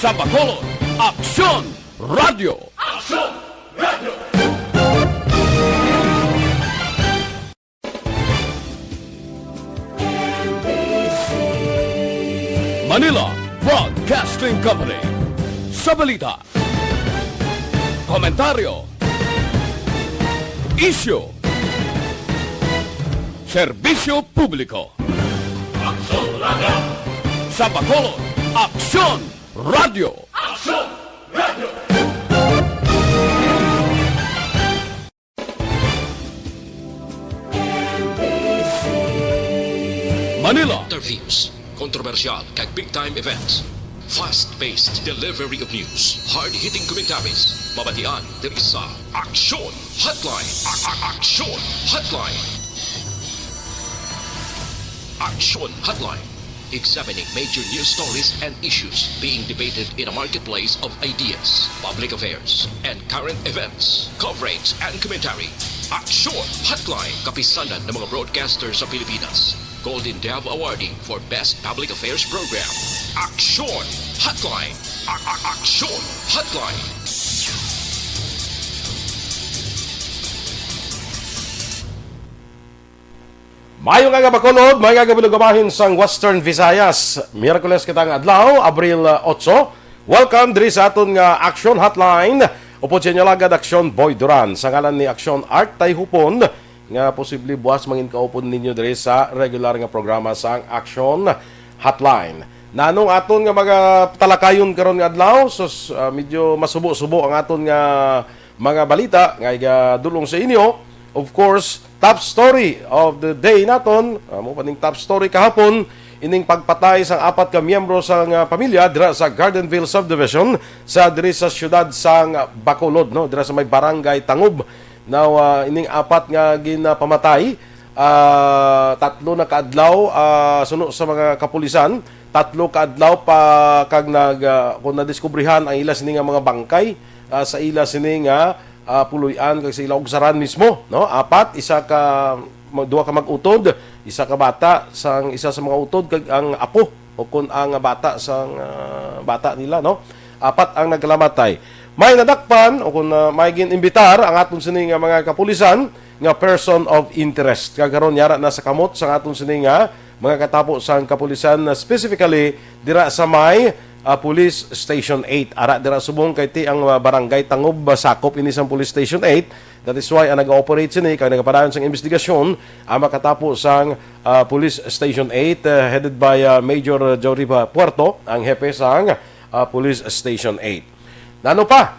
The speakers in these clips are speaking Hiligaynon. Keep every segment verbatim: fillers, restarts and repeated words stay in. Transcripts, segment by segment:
Sa Bacolod, Aksyon Radio. Aksyon Radio. Manila Broadcasting Company. Sa balita, komentaryo, isyu, serbisyo publiko. Aksyon Radio. Sa Bacolod, Aksyon Radio. Aksyon Radio. Manila. Interviews, kontrobersyal kag big time events. Fast-paced delivery of news. Hard-hitting commentaries. Mabatian diri sa Aksyon Hotline. A- a- Aksyon Hotline. Aksyon Hotline. Examining major news stories and issues being debated in a marketplace of ideas, public affairs, and current events. Coverage and commentary. Aksyon Hotline. Kapisanan ng mga broadcaster sa Pilipinas. Golden Dove Awardee for Best Public Affairs Program. Aksyon Hotline. A- a- Aksyon Hotline. Mayo nga, nga Bacolod, may nga kabilugabahin sang Western Visayas. Miyerkules kita nga adlaw, Abril, uh, otso. Welcome diri sa aton nga Action Hotline. Upod sa inyo lagad, Action Boy Duran. Sa ngalan ni Action Art Tayhupon, nga posible buwas mangin kaupod ninyo diri sa regular nga programa sang Action Hotline. Nanong aton nga mga talakayon karon nga adlaw? Sus, ah, medyo masubo-subo ang aton nga mga balita nga igadulong sa inyo. Of course, top story of the day naton, amo pa ning top story kahapon, ining pagpatay sang apat ka miyembro sang, ah, pamilya dira sa Gardenville Subdivision sa, diri sa siyudad sang Bacolod, no, dira sa may Barangay Tangub. Now, ah, ining apat nga ginapamatay, ah, tatlo na ka adlaw, ah, suno sa mga kapulisan, tatlo ka adlaw pa kag nag, ah, kung nadiskubrihan ang ila sini nga mga bangkay, ah, sa ila sini nga, ah, puloy-an kag sa ila ugsaran mismo, no? Apat, isa ka, mag-, duha ka mag-utod, isa ka bata, sang isa sa mga utod kag ang apo o kun ang bata sang, ah, bata nila, no? Apat ang nagkalamatay. May nadakpan o kun, ah, may gin-imbitar ang aton sini nga mga kapulisan nga person of interest. Kag karon yara na sa kamot sang aton sini nga mga katapo sang kapulisan, ah, specifically dira sa may, ah, Police Station eight. Ara dira subong kay ti ang, ah, Barangay Tangub, ah, sakop ini sang Police Station eight. That is why ang nag-ooperate sini kag nagapadayon sang investigasyon ang makatapo sang, ah, Police Station eight, ah, headed by, ah, Major Jory Puerto, ang hepe sang, ah, Police Station eight. Nano pa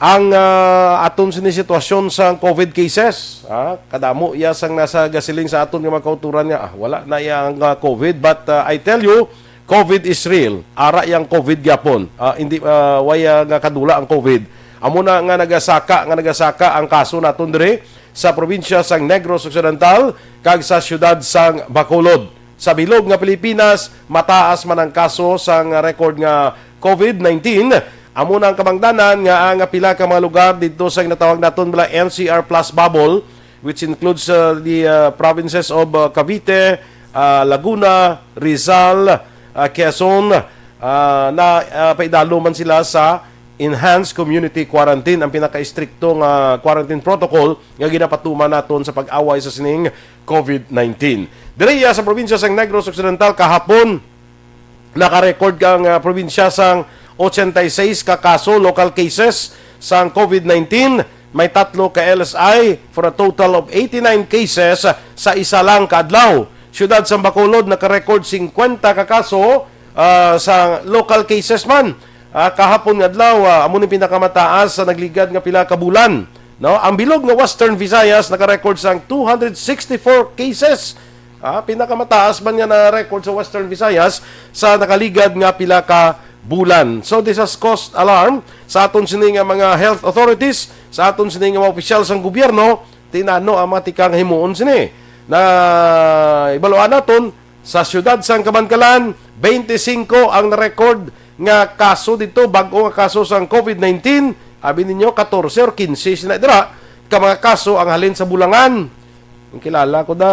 ang, ah, aton sini sitwasyon sang COVID cases? Ah, kadamo iya sang nasa gasiling sa aton nga mga kauturan nga, ah, wala na iya ang, ah, COVID. But, ah, I tell you, COVID is real. Ara yang COVID gyapon. Ah, hindi, ah, way, ah, nga kadula ang COVID. Amo na nga nagasaka, nga nagasaka ang kaso naton diri sa probinsya sang Negros Occidental kag sa siyudad sang Bacolod. Sa bilog nga Pilipinas, mataas man ang kaso sang record nga COVID nineteen. Amo na ang kabangdanan nga ang pila ka mga lugar didto sa ginatawag naton bala N C R plus bubble, which includes, uh, the, uh, provinces of, uh, Cavite, uh, Laguna, Rizal, uh, Quezon, uh, na, uh, paidalo man sila sa enhanced community quarantine, ang pinaka-estrikto nga quarantine protocol nga ginapatuman naton sa pag-away sa sining COVID nineteen. Diri, ah, sa probinsya sang Negros Occidental kahapon, naka-record ang, ah, probinsya sang ochenta y seis ka kaso, local cases sang COVID nineteen. May tatlo ka L S I for a total of eighty-nine cases sa isa lang ka adlaw. Siyudad sang Bacolod naka-record singkwenta ka kaso, ah, sa local cases man. Ah, kahapon nga adlaw, ah, amo ni pinakamataas sa nagligad nga pila ka bulan, no? Ang bilog nga Western Visayas naka-record sang two hundred sixty-four cases. Ah, pinakamataas man nga na-record sa Western Visayas sa nakaligad nga pila ka bulan. So, this has caused alarm sa aton sini nga mga health authorities, sa aton sini nga mga opisyal sang gobyerno. Tinano ang mga tikang himuon sini. Na ibaluan naton, sa siyudad sang Kabankalan, twenty-five ang na-record nga kaso dito, bag-o nga kaso sang COVID nineteen. Abi ninyo, katorse or kinse sila dira ka mga kaso ang halin sa Bulangan. Ang kilala ko da,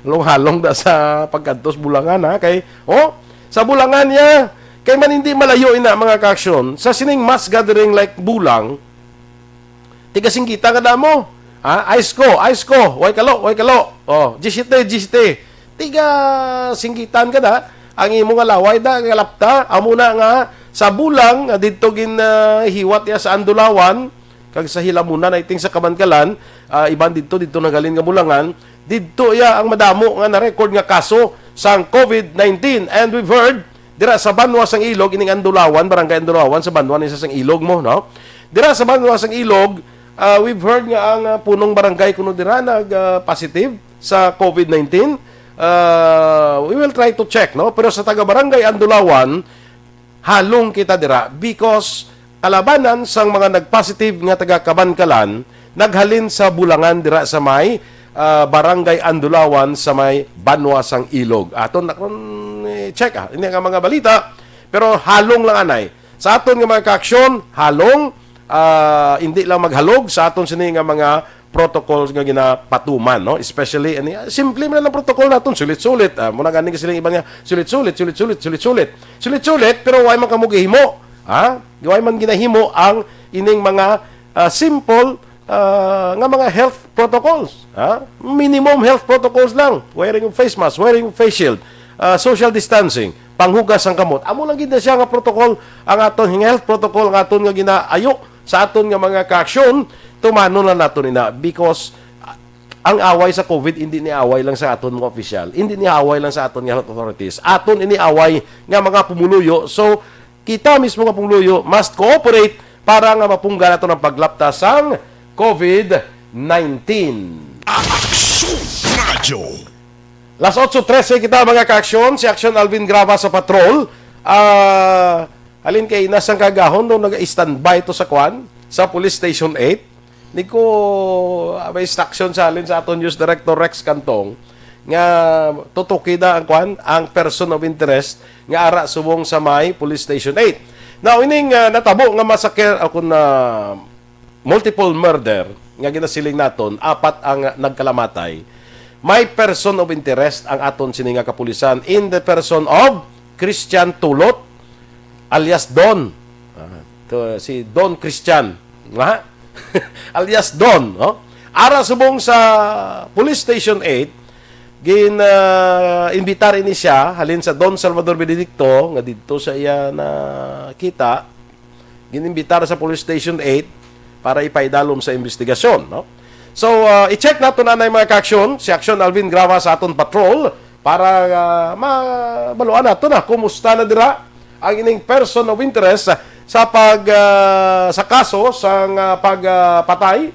halong-halong da sa pagkadtos Bulangan, ha? Kay, oh, sa Bulangan niya, Kay man hindi malayo ina, mga kaaksyon, sa sining mass gathering like Bulang, tiga singgita nga damo. Ha? Ice ko, ice ko, way kalo, way kalo. Oh, diyesete, diyesete. Tiga singgitan ka na, ang imo nga laway da, nga lapta, amo na nga sa Bulang, nga didto gin, ah, hiwat ya sa Andulawan, kag sa Hilamunan, I think sa Kabankalan, ah, iban didto, didto naghalin nga Bulangan, didto ya ang madamo nga na-record nga kaso sang covid nineteen. And we've heard, dira sa banwa sang Ilog, ining Andulawan, Barangay Andulawan, sa banwa ni sa sang Ilog mo, no? Dira sa banwa sang Ilog, ah, we've heard nga ang, ah, punong barangay kuno dira nag, ah, positive sa covid nineteen. Ah, we will try to check, no? Pero sa taga Barangay Andulawan, halong kita dira because kalabanan sang mga nag-positive nga taga Kabankalan naghalin sa Bulangan dira sa may, ah, Barangay Andulawan sa may banwa sang Ilog. Aton na karon, eh, check, ah, ini nga mga balita, pero halong lang anay. Sa aton nga mga kaaksyon, halong, ah, hindi lang maghalog sa aton sini nga mga protocols nga ginapatuman, no? Especially, ani, ah, simple man ang protocol naton, sulit-sulit. Ah, muna ganing silang iban nga, sulit-sulit, sulit-sulit, sulit-sulit. Sulit-sulit, pero way man kamo gihimo, ha? Way man ginahimo ang ining mga, ah, simple, ah, nga mga health protocols, ha? Minimum health protocols lang. Wearing of face mask, wearing of face shield, ah, social distancing, panghugas sang kamot. Amo lang gid na siya nga protocol, ang aton nga health protocol, ang aton nga ginaayo sa aton nga mga kaaksyon, tumanon lang naton ina because, ah, ang away sa covid hindi ni away lang sa aton mga opisyal, hindi ni away lang sa aton nga health authorities. Aton ini away nga mga pumuluyo. So, kita mismo nga pumuluyo must cooperate para nga mapunggan naton ang paglapta sang covid nineteen. Aksyon Radyo. Las otso trese kita, mga kaaksyon. Si Aksyon Alvin Grava sa patrol. Ah, halin kay nasang kagahon nung nag-standby to sa kwan, sa Police Station eight. Ni ko, ah, may instruction sa halin sa aton News Director Rex Cantong nga tutuki na ang kwan, ang person of interest nga ara subong sa may Police Station eight. Now, ining, ah, natabo nga massacre, o kung, ah, multiple murder nga ginasiling naton, apat ang nagkalamatay. May person of interest ang aton sini nga kapulisan in the person of Christian Tulot alias Don. Ah, to, si Don Christian, ha? Alias Don, no? Ara subong sa Police Station eight, gin, ah, imbitar ini siya halin sa Don Salvador Benedicto nga didto sa iya nakita. Ginimbitar sa Police Station eight para ipaidalom sa investigasyon, no? So, ah, i-check nato na na mga kaaksyon, si Aksyon Alvin Grava sa aton patrol para, ah, mabaluan nato na kumusta na dira ang ining person of interest sa pag, ah, sa kaso sang, ah, pagpatay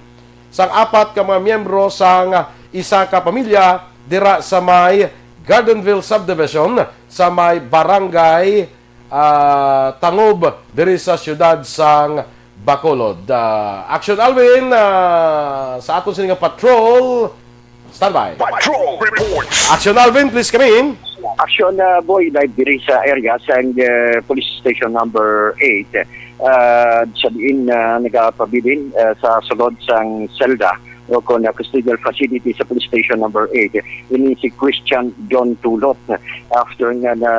sang apat ka mga miyembro sang, ah, isa ka pamilya dira sa may Gardenville Subdivision sa may Barangay ah, Tangob diri sa siyudad sang Bacolod. Ah, Action Alvin, ah, sa aton sini nga patrol, standby. Patrol reports. Action Alvin, please come in. Action, ah, Boy, live diri sa area sang, eh, Police Station number eight. Ah, sa diin, ah, nagapabilin, ah, sa sulod sang selda o kon, ah, custodial facility sa Police Station number eight. Ini si Christian John Tulot, after nga na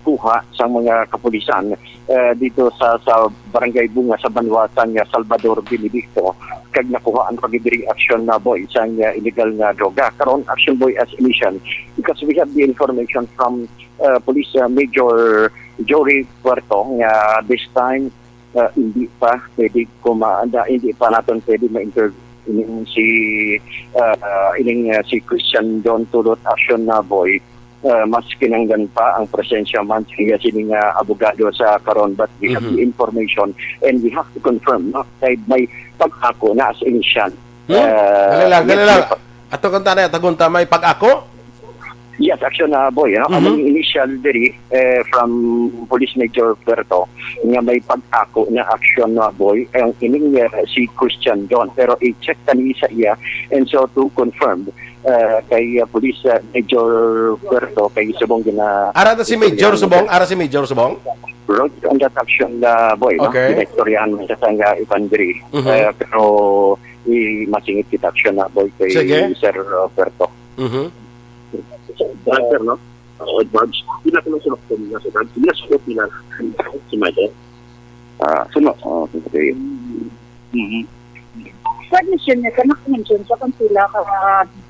kuha sang mga kapulisan, eh, dito sa, sa Barangay Bunga sa banwa sang Salvador Benedicto, kag nakuhaan pa gid diri aksyon na, Boy, sang, eh, illegal nga droga. Karon, action, Boy, as initial, because we have the information from, eh, Police, eh, Major Jory Puerto nga this time, ah, hindi pa pwede kuma-, anda, hindi pa naton pwede ma-interview ining si, ah, ining, ah, si Christian John Tulot Action na, Boy. Ah, mas kinanglan pa ang presensya man sa iya sini nga abogado sa karon, but we have Mhm. the information and we have to confirm, no? Kay may pag-ako na as initial. Hmm? Ah, Dali lang, dali yes, lang. may pa- Ato kanta na, tagunta, may pag-ako? Yes, action na, Boy, no? Mhm. Ang initial diri, eh, from Police Major Puerto, nga may pag-ako na action na, Boy, ang ining, eh, si Christian John. Pero i-check tani sa iya, and so to confirm, eh, kay, eh, Police, eh, Major Puerto, kay subong gina- Ara na si Major istoryahan Subong? mo. Ara si Major Subong? Road conduct action na, Boy, no? Okay. Ginaistoryahan mo sa tanga iban diri. Mhm. Eh, pero i-, masingit kita action na, Boy, kay Sige. Sir, uh, Puerto. Mhm. Driver, no? Oo, drugs. Hindi na ko lang sumakto nila sa drugs. Hindi na sumakto nila si Mother. Ah, suno, oh, okay. Mm-hmm. Sa admission niya, kana mention sa kung sila ka,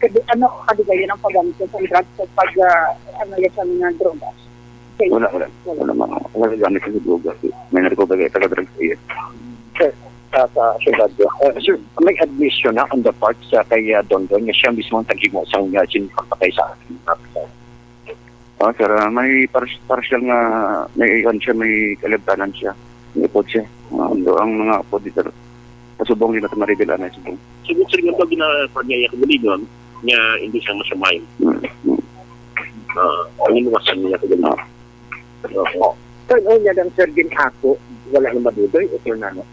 kadi, ano, kadigayan ang paggamit sa drugs sa pag, ah, ano, yan sa mga drogas. Okay. Wala, wala. Wala, mga, wala gamit sa droga. May narito ba taga drugs iya? Sir, sa, sa syudad, uh, sir, may admission na on the part sa kay uh, Don Don nga siya mismo ang taghimo sa uh, sin pagpatay sa akin. Oh, sir, ah, may pars- partial nga may iwan siya, may kalabtanan siya. May upod siya. Ah, do ang mga upod dito. Pasubong din natin maribil anay subong. Subong sa inyo pag ginapagaya ko galingon nga hindi siya masamay. Mm, mm. Ah, ang inuwasan niya ko galingon. Oo. Pero ano niya lang, sir, din ako, wala na madudoy o sir nano.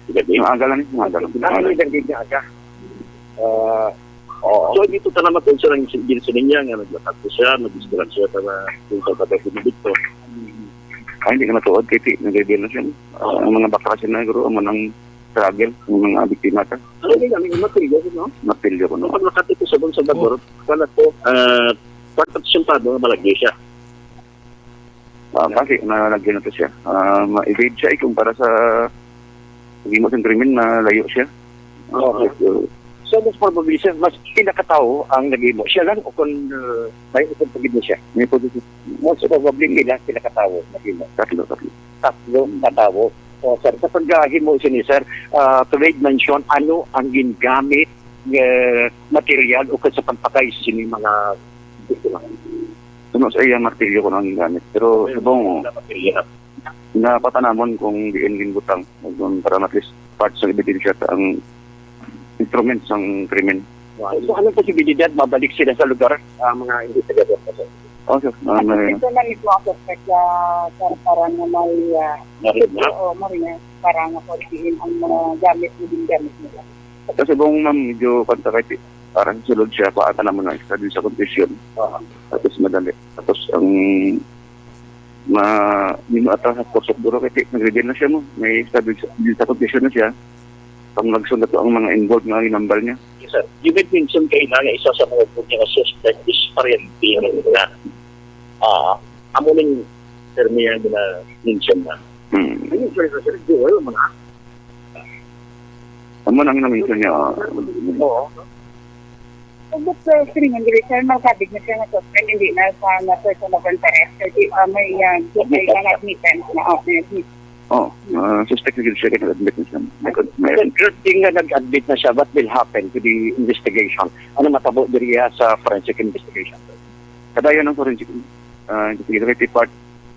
Sige, Ang aga lang, ang aga lang. Ang aga lang. Ang aga. Ah, Oo. So, dito ka naman kung sila yung ginsa niya nga naglakat ko siya, nag-istorya siya para kung sa kapatid ni Victor. Ay, hindi ka matuod, kay ti, nag-reveal na siya. Ah, ang mga bakla siya na, guro, ang manang struggle, ang mga biktima ka. Ano din namin, matilyo, no? Matilyo ko, no? Ang paglakat ito sa Bang Salvador, wala po, ah, pagkatsumpado na malagay siya. Ah, kasi nalagyan na to siya. Ah, ma-evade siya eh, kung para sa pagimo sa krimen, malayo siya. Okay. So, so, most probably, sir, mas pinakatawo ang nagimo. Siya lang o kung uh, may ukod pa gid siya? May po dito. Most probably, sila pinakatawo nagimo. Tatlo, tatlo. Tatlo katawo. O, sir, sa paghimo siya ni sir, uh, trade mention, ano ang gingamit uh, material o sa pagpatay sa sini mga biktima? Ano sa iya martilyo ko nang gamit. Pero subong, napatanamon kung diin ginbutang. Kung para at least parts ng ebidensya ang instruments ng krimen. So, anong posibilidad mabalik sila sa lugar ang mga investigador? Oh, sir. Uh, may... Ito na nito ang suspect sa, sa paranormal uh, Marina. O Marina, para nga kung diin ang mga gamit na gingamit nila. Kasi kung ma'am, medyo kanta kay para sa sulod siya, paata naman na study sa confession. Tapos madali. Tapos ang ma nino ata sa kusog duro kay nag-reveal na siya mo. May study sa, sa confession na siya. Pang nagsunod to ang mga involved nga ginambal niya. Yes, sir. You made mention kayo na isa sa mga good nga suspect is pariente na. Ah, amo ning termiya nga na-mention na. Hmm. Ayun, sir, sir, sir, dual mga Amo nang na-mention niya. Oo. But uh, silingon diri, sir, magkabig na siya nga suspect, hindi na sa na person of interest. Kasi uh, may uh, may mga admittance na, oh, may admit. Oh, uh, suspect na siya kaya nag-admit na siya. May, may, Sir, good thing nga nag-admit na siya. What will happen to the investigation? Ano matabo diri sa forensic investigation? Kadayon ang forensic uh, investigative part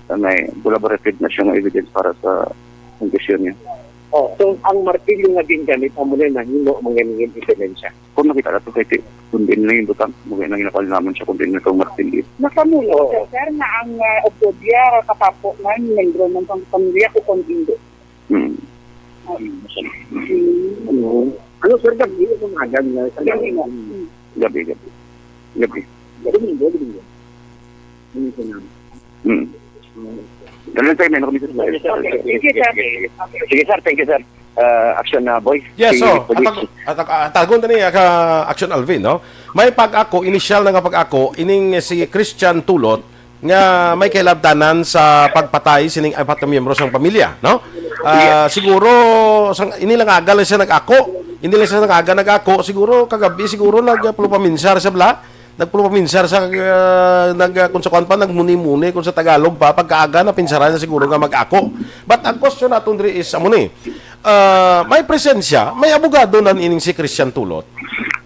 uh, may collaborative na siya nga evidence para sa confession niya. Oh, so ang martilyo nga gingamit amo na nahimo mga nangin ebidensya. Kung nakita nato kay ti kung diin na yung butang, mugay na ginakal naman siya kung diin na itong martilyo. Nakamulo, Oo. sir, sir, na ang uh, Obdodia katapo man, membro ng pang pamilya ko kung hindi. Hmm. Um, Ano, ano, sir, gabi yung mga agan na sa Gabi na. Hmm. Gabi, gabi. Gabi. Domingo, Domingo. Domingo na. Hmm. Ganun tayo, may nakumisan sa Sige, sir. Sige, sir. Sige, sir. Thank you, sir. Uh, action na, boy. Yes, Si so, Police. Atag, atag, atagon tani ka Action Alvin, no? May pag-ako, initial na nga pag-ako, ining si Christian Tulot nga may kailabtanan sa pagpatay sining apat ka miyembro sang pamilya, no? Ah, Yes. Siguro sang ini lang aga lang siya nag-ako. Ini lang siya nag-aga nag-ako, siguro kagabi siguro nagpulupaminsar siya bla. Nagpulupaminsar sa uh, nag uh, kung sa kwan pa nagmuni-muni kung sa Tagalog pa pagkaaga na pinsaran na siguro nga mag-ako. But ang question naton diri is amo ni. Uh, may presensya, may abogado nan ining si Christian Tulot.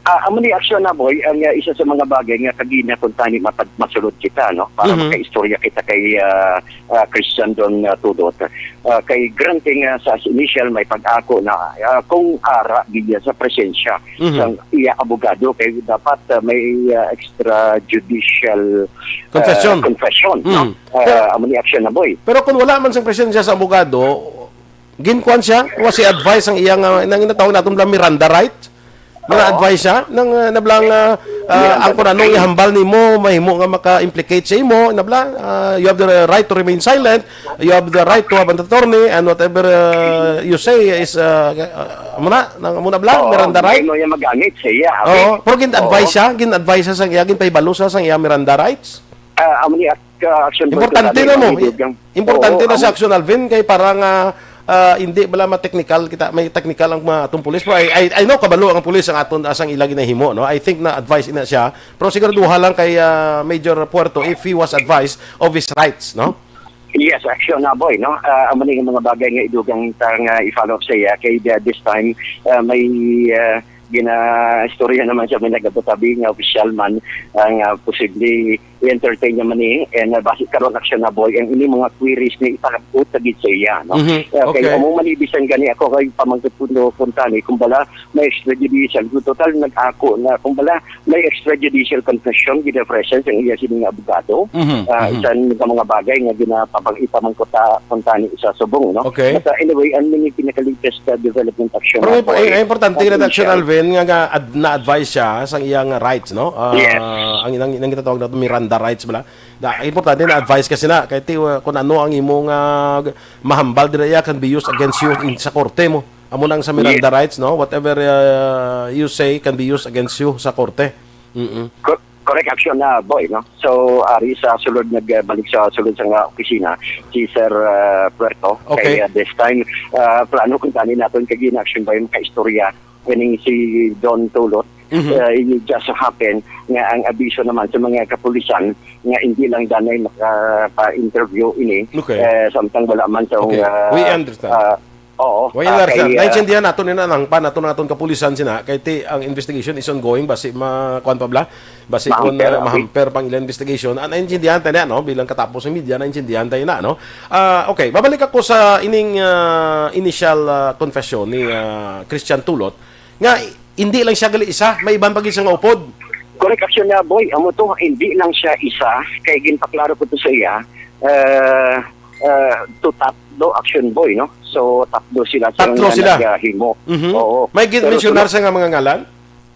Ah, amo ni aksyon na boy ang uh, isa sa mga bagay nga kagina kung tani matag masulod kita no para mm-hmm. makaistorya kita kay uh, uh, Christian Don uh, Tulot. Uh, kay granting uh, sa initial may pag-ako na uh, kung ara diya sa presensya mm-hmm. sa iya abogado kay dapat uh, may uh, extrajudicial uh, confession. Confession, mm-hmm. No? Uh, amo ni aksyon na boy. Pero kung wala man sang presensya sa abogado, ginkuan siya, was he advice ang iyang uh, nang natawag naton lang Miranda right? Mga advice siya nang uh, nablang uh, uh, ang kung anong ihambal nimo mahimo nga maka-implicate sa imo nablang uh, you have the right to remain silent, you have the right to have an attorney and whatever uh, you say is uh, uh, muna nang muna blang oh, Miranda right mo yung magamit sa iya okay? Oh, pero gin-advise oh. Siya gin-advise siya sang iya ginpahibalo siya sang iya Miranda rights. Ah, amo ni, ah, Action Boy, Importante kung na mo. Ano ang idugang. Importante Oo, na sa amo. Action, Alvin, kay para nga, ah, hindi bala ma-technical kita, may technical ang mga atong pulis. Pero I, I, I know, kabalo ang pulis ang aton asang ila ginahimo, no? I think na advice ina siya. Pero siguraduha lang kay, ah, Major Puerto if he was advised of his rights, no? Yes, Action, ah, Boy, no? Ah, amo ni nga mga bagay nga idugang ta nga i-follow up sa iya. Kay, ah, this time, ah, may, ah, ginaistorya naman siya, may nagabutabi nga opisyal man, ah, nga posible i-entertain niya man ni, and, ah, basi karon, Action, ah, Boy, ang ini mga queries ni ipag-abot sa gid sa iya, no? Mhm. Ah, kay Okay. amo man ni, bisan gani ako kay pamangkot ko no, kung tani, kung bala, may extrajudicial, kung total nag-ako na, kung bala, may extrajudicial confession gina-present ang iya sini nga abogado. Mhm, Ah, mhm. Isa ni nga mga bagay nga ginapapag-, ipamangkot ta, kung tani sa subong, no? Okay. But, ah, anyway, ang mini pinaka-latest, ah, development, Action, Pero may, ah, Boy. ay, ay importante Ang na, Action, issue. Alvin, nga, nga ad-, na-advise siya sa iyang rights, no? Ah, Yes. ang, ang, ang ginatawag nato Miranda rights bala. Da, importante na advice kasi na kay ti, uh, kung ano ang imong, ah, mahambal dira iya can be used against you in sa korte mo. Amo nang sa Miranda Yes. rights, no? Whatever, uh, you say can be used against you sa korte. Mm-mm. Co-, correct, Action, ah, Boy, no? So, ari sa sulod, nagbalik sa sulod sa nga opisina si Sir, ah, Puerto. Okay. Kay, ah, this time, ah, plano kung tani naton kag in, Action, Boy, makaistorya kining si Don Tulot. Mhm. Ah, it just so happen nga ang abiso naman sa mga kapulisan nga hindi lang danay makapa-interview ini, Okay. eh, samtang wala man sa, Okay. ah, We understand. ah, oo, We ah, understand. kay, ah, Naintindihan nato ni na lang pa nato naton kapulisan sina kay ti ang investigation is ongoing, basi ma kuan pa bla, basi Mahamper, kun, ah, abi. mahamper pang ilang investigation. Ah, naintindihan tayo na, no? Bilang katapos ng media, naintindihan tayo na, no? Ah, okay, babalik ako sa ining, ah, initial, ah, confession ni, ah, Christian Tulot nga hindi lang siya gali isa, may iban pa gid siya nga upod. Correct, Action, ah, Boy. Amo to, hindi lang siya isa, kay ginpaklaro ko to sa iya. Ah, ah, to tatlo, Action, Boy, no? So, tatlo sila sa Tatlo nga sila. naghimo. Mhm. Oo. May Pero ginmensionar sunod sa nga mga ngalan?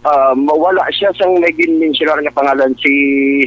Ah, mawala siya sang may ginmensionar nga pangalan si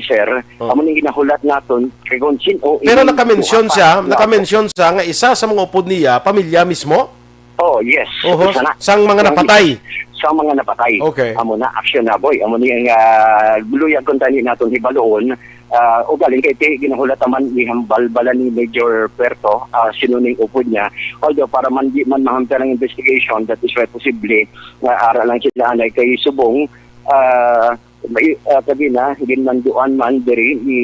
Sir. Oh. Amo ning ginahulat naton kay kung sin-o Pero ini naka-mention duha ka siya, nga naka-mention siya nga isa sa mga upod niya, pamilya mismo? Oh, yes. Oho, Isa na. sang mga Sang napatay. isa. Sang mga napatay. Okay. Amo na, Action, ah, Boy. Amo ni ang, ah, luyag kung tani naton hibaluon. Ah, ugaling kay ti ginahulat man ni hambal bala ni Major Puerto, ah, sino ning upod niya. Although para man di man mahamper ang investigation, that is why posible nga ara lang sila anay kay subong, ah, may, ah, kagina, ginmanduan man diri ni,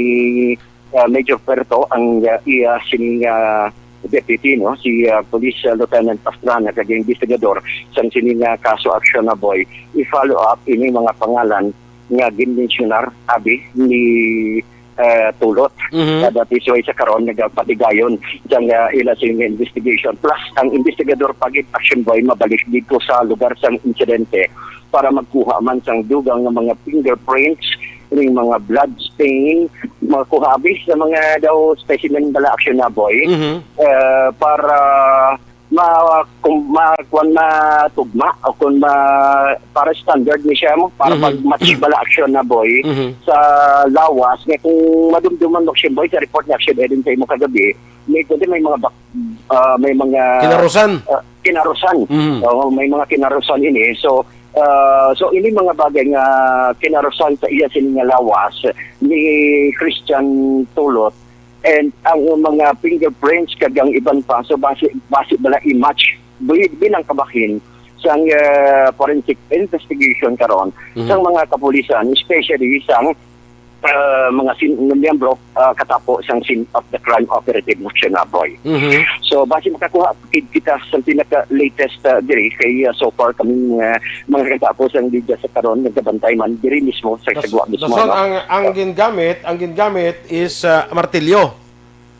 ah, Major Puerto ang, ah, iya sining, ah, deputy, no, si, ah, Police, ah, Lieutenant Pastrana, kag investigador sang sining, ah, kaso, Action, ah, Boy, i-follow up ini mga pangalan nga ginmensyonar abi ni, ah, Tulot. Mhm. Ah, that is why sa karon nagapatigayon sang, ah, ila sing investigation. Plus, ang investigador pa gid, Action, Boy, mabalik dito sa lugar sang insidente para magkuha man sang dugang nga mga fingerprints, ning mga blood stain, mga kuha abi sa mga daw specimen bala, Action, ah, Boy. Mhm. Ah, para ma-, kung ma-, kuwan, matugma o kung ma-, para standard ni siya mo, para Mhm. mag-match bala, Action, ah, Boy, Mhm. sa lawas. Nga kung madumduman mo, Action, Boy, sa report ni Action Eden sa imo kagabi, may, kundi may mga bak-, ah, may mga Kinarusan. ah, kinarusan. Mhm. Oo, may mga kinarusan ini. So, ah, so ini mga bagay nga kinarusan sa iya sini nga lawas ni Christian Tulot, and ang mga fingerprints kag ang iban pa, so basi, basi bala i-match bi-, bilang kabahin sang, ah, forensic investigation karon Mhm. sang mga kapulisan, especially sang, ah, mga sin-, miyembro, ah, katapo sang scene of the crime operative, Action, ah, Boy. Mhm. So, basi makakuha kit-, kita sa pinaka-latest, ah, diri kay, ah, so far kami, ah, mga katapo sang media sa karon nagabantay man diri mismo sa Das-, sagwa mismo, dason no? ang, ang gingamit, ang gingamit is, ah, martilyo.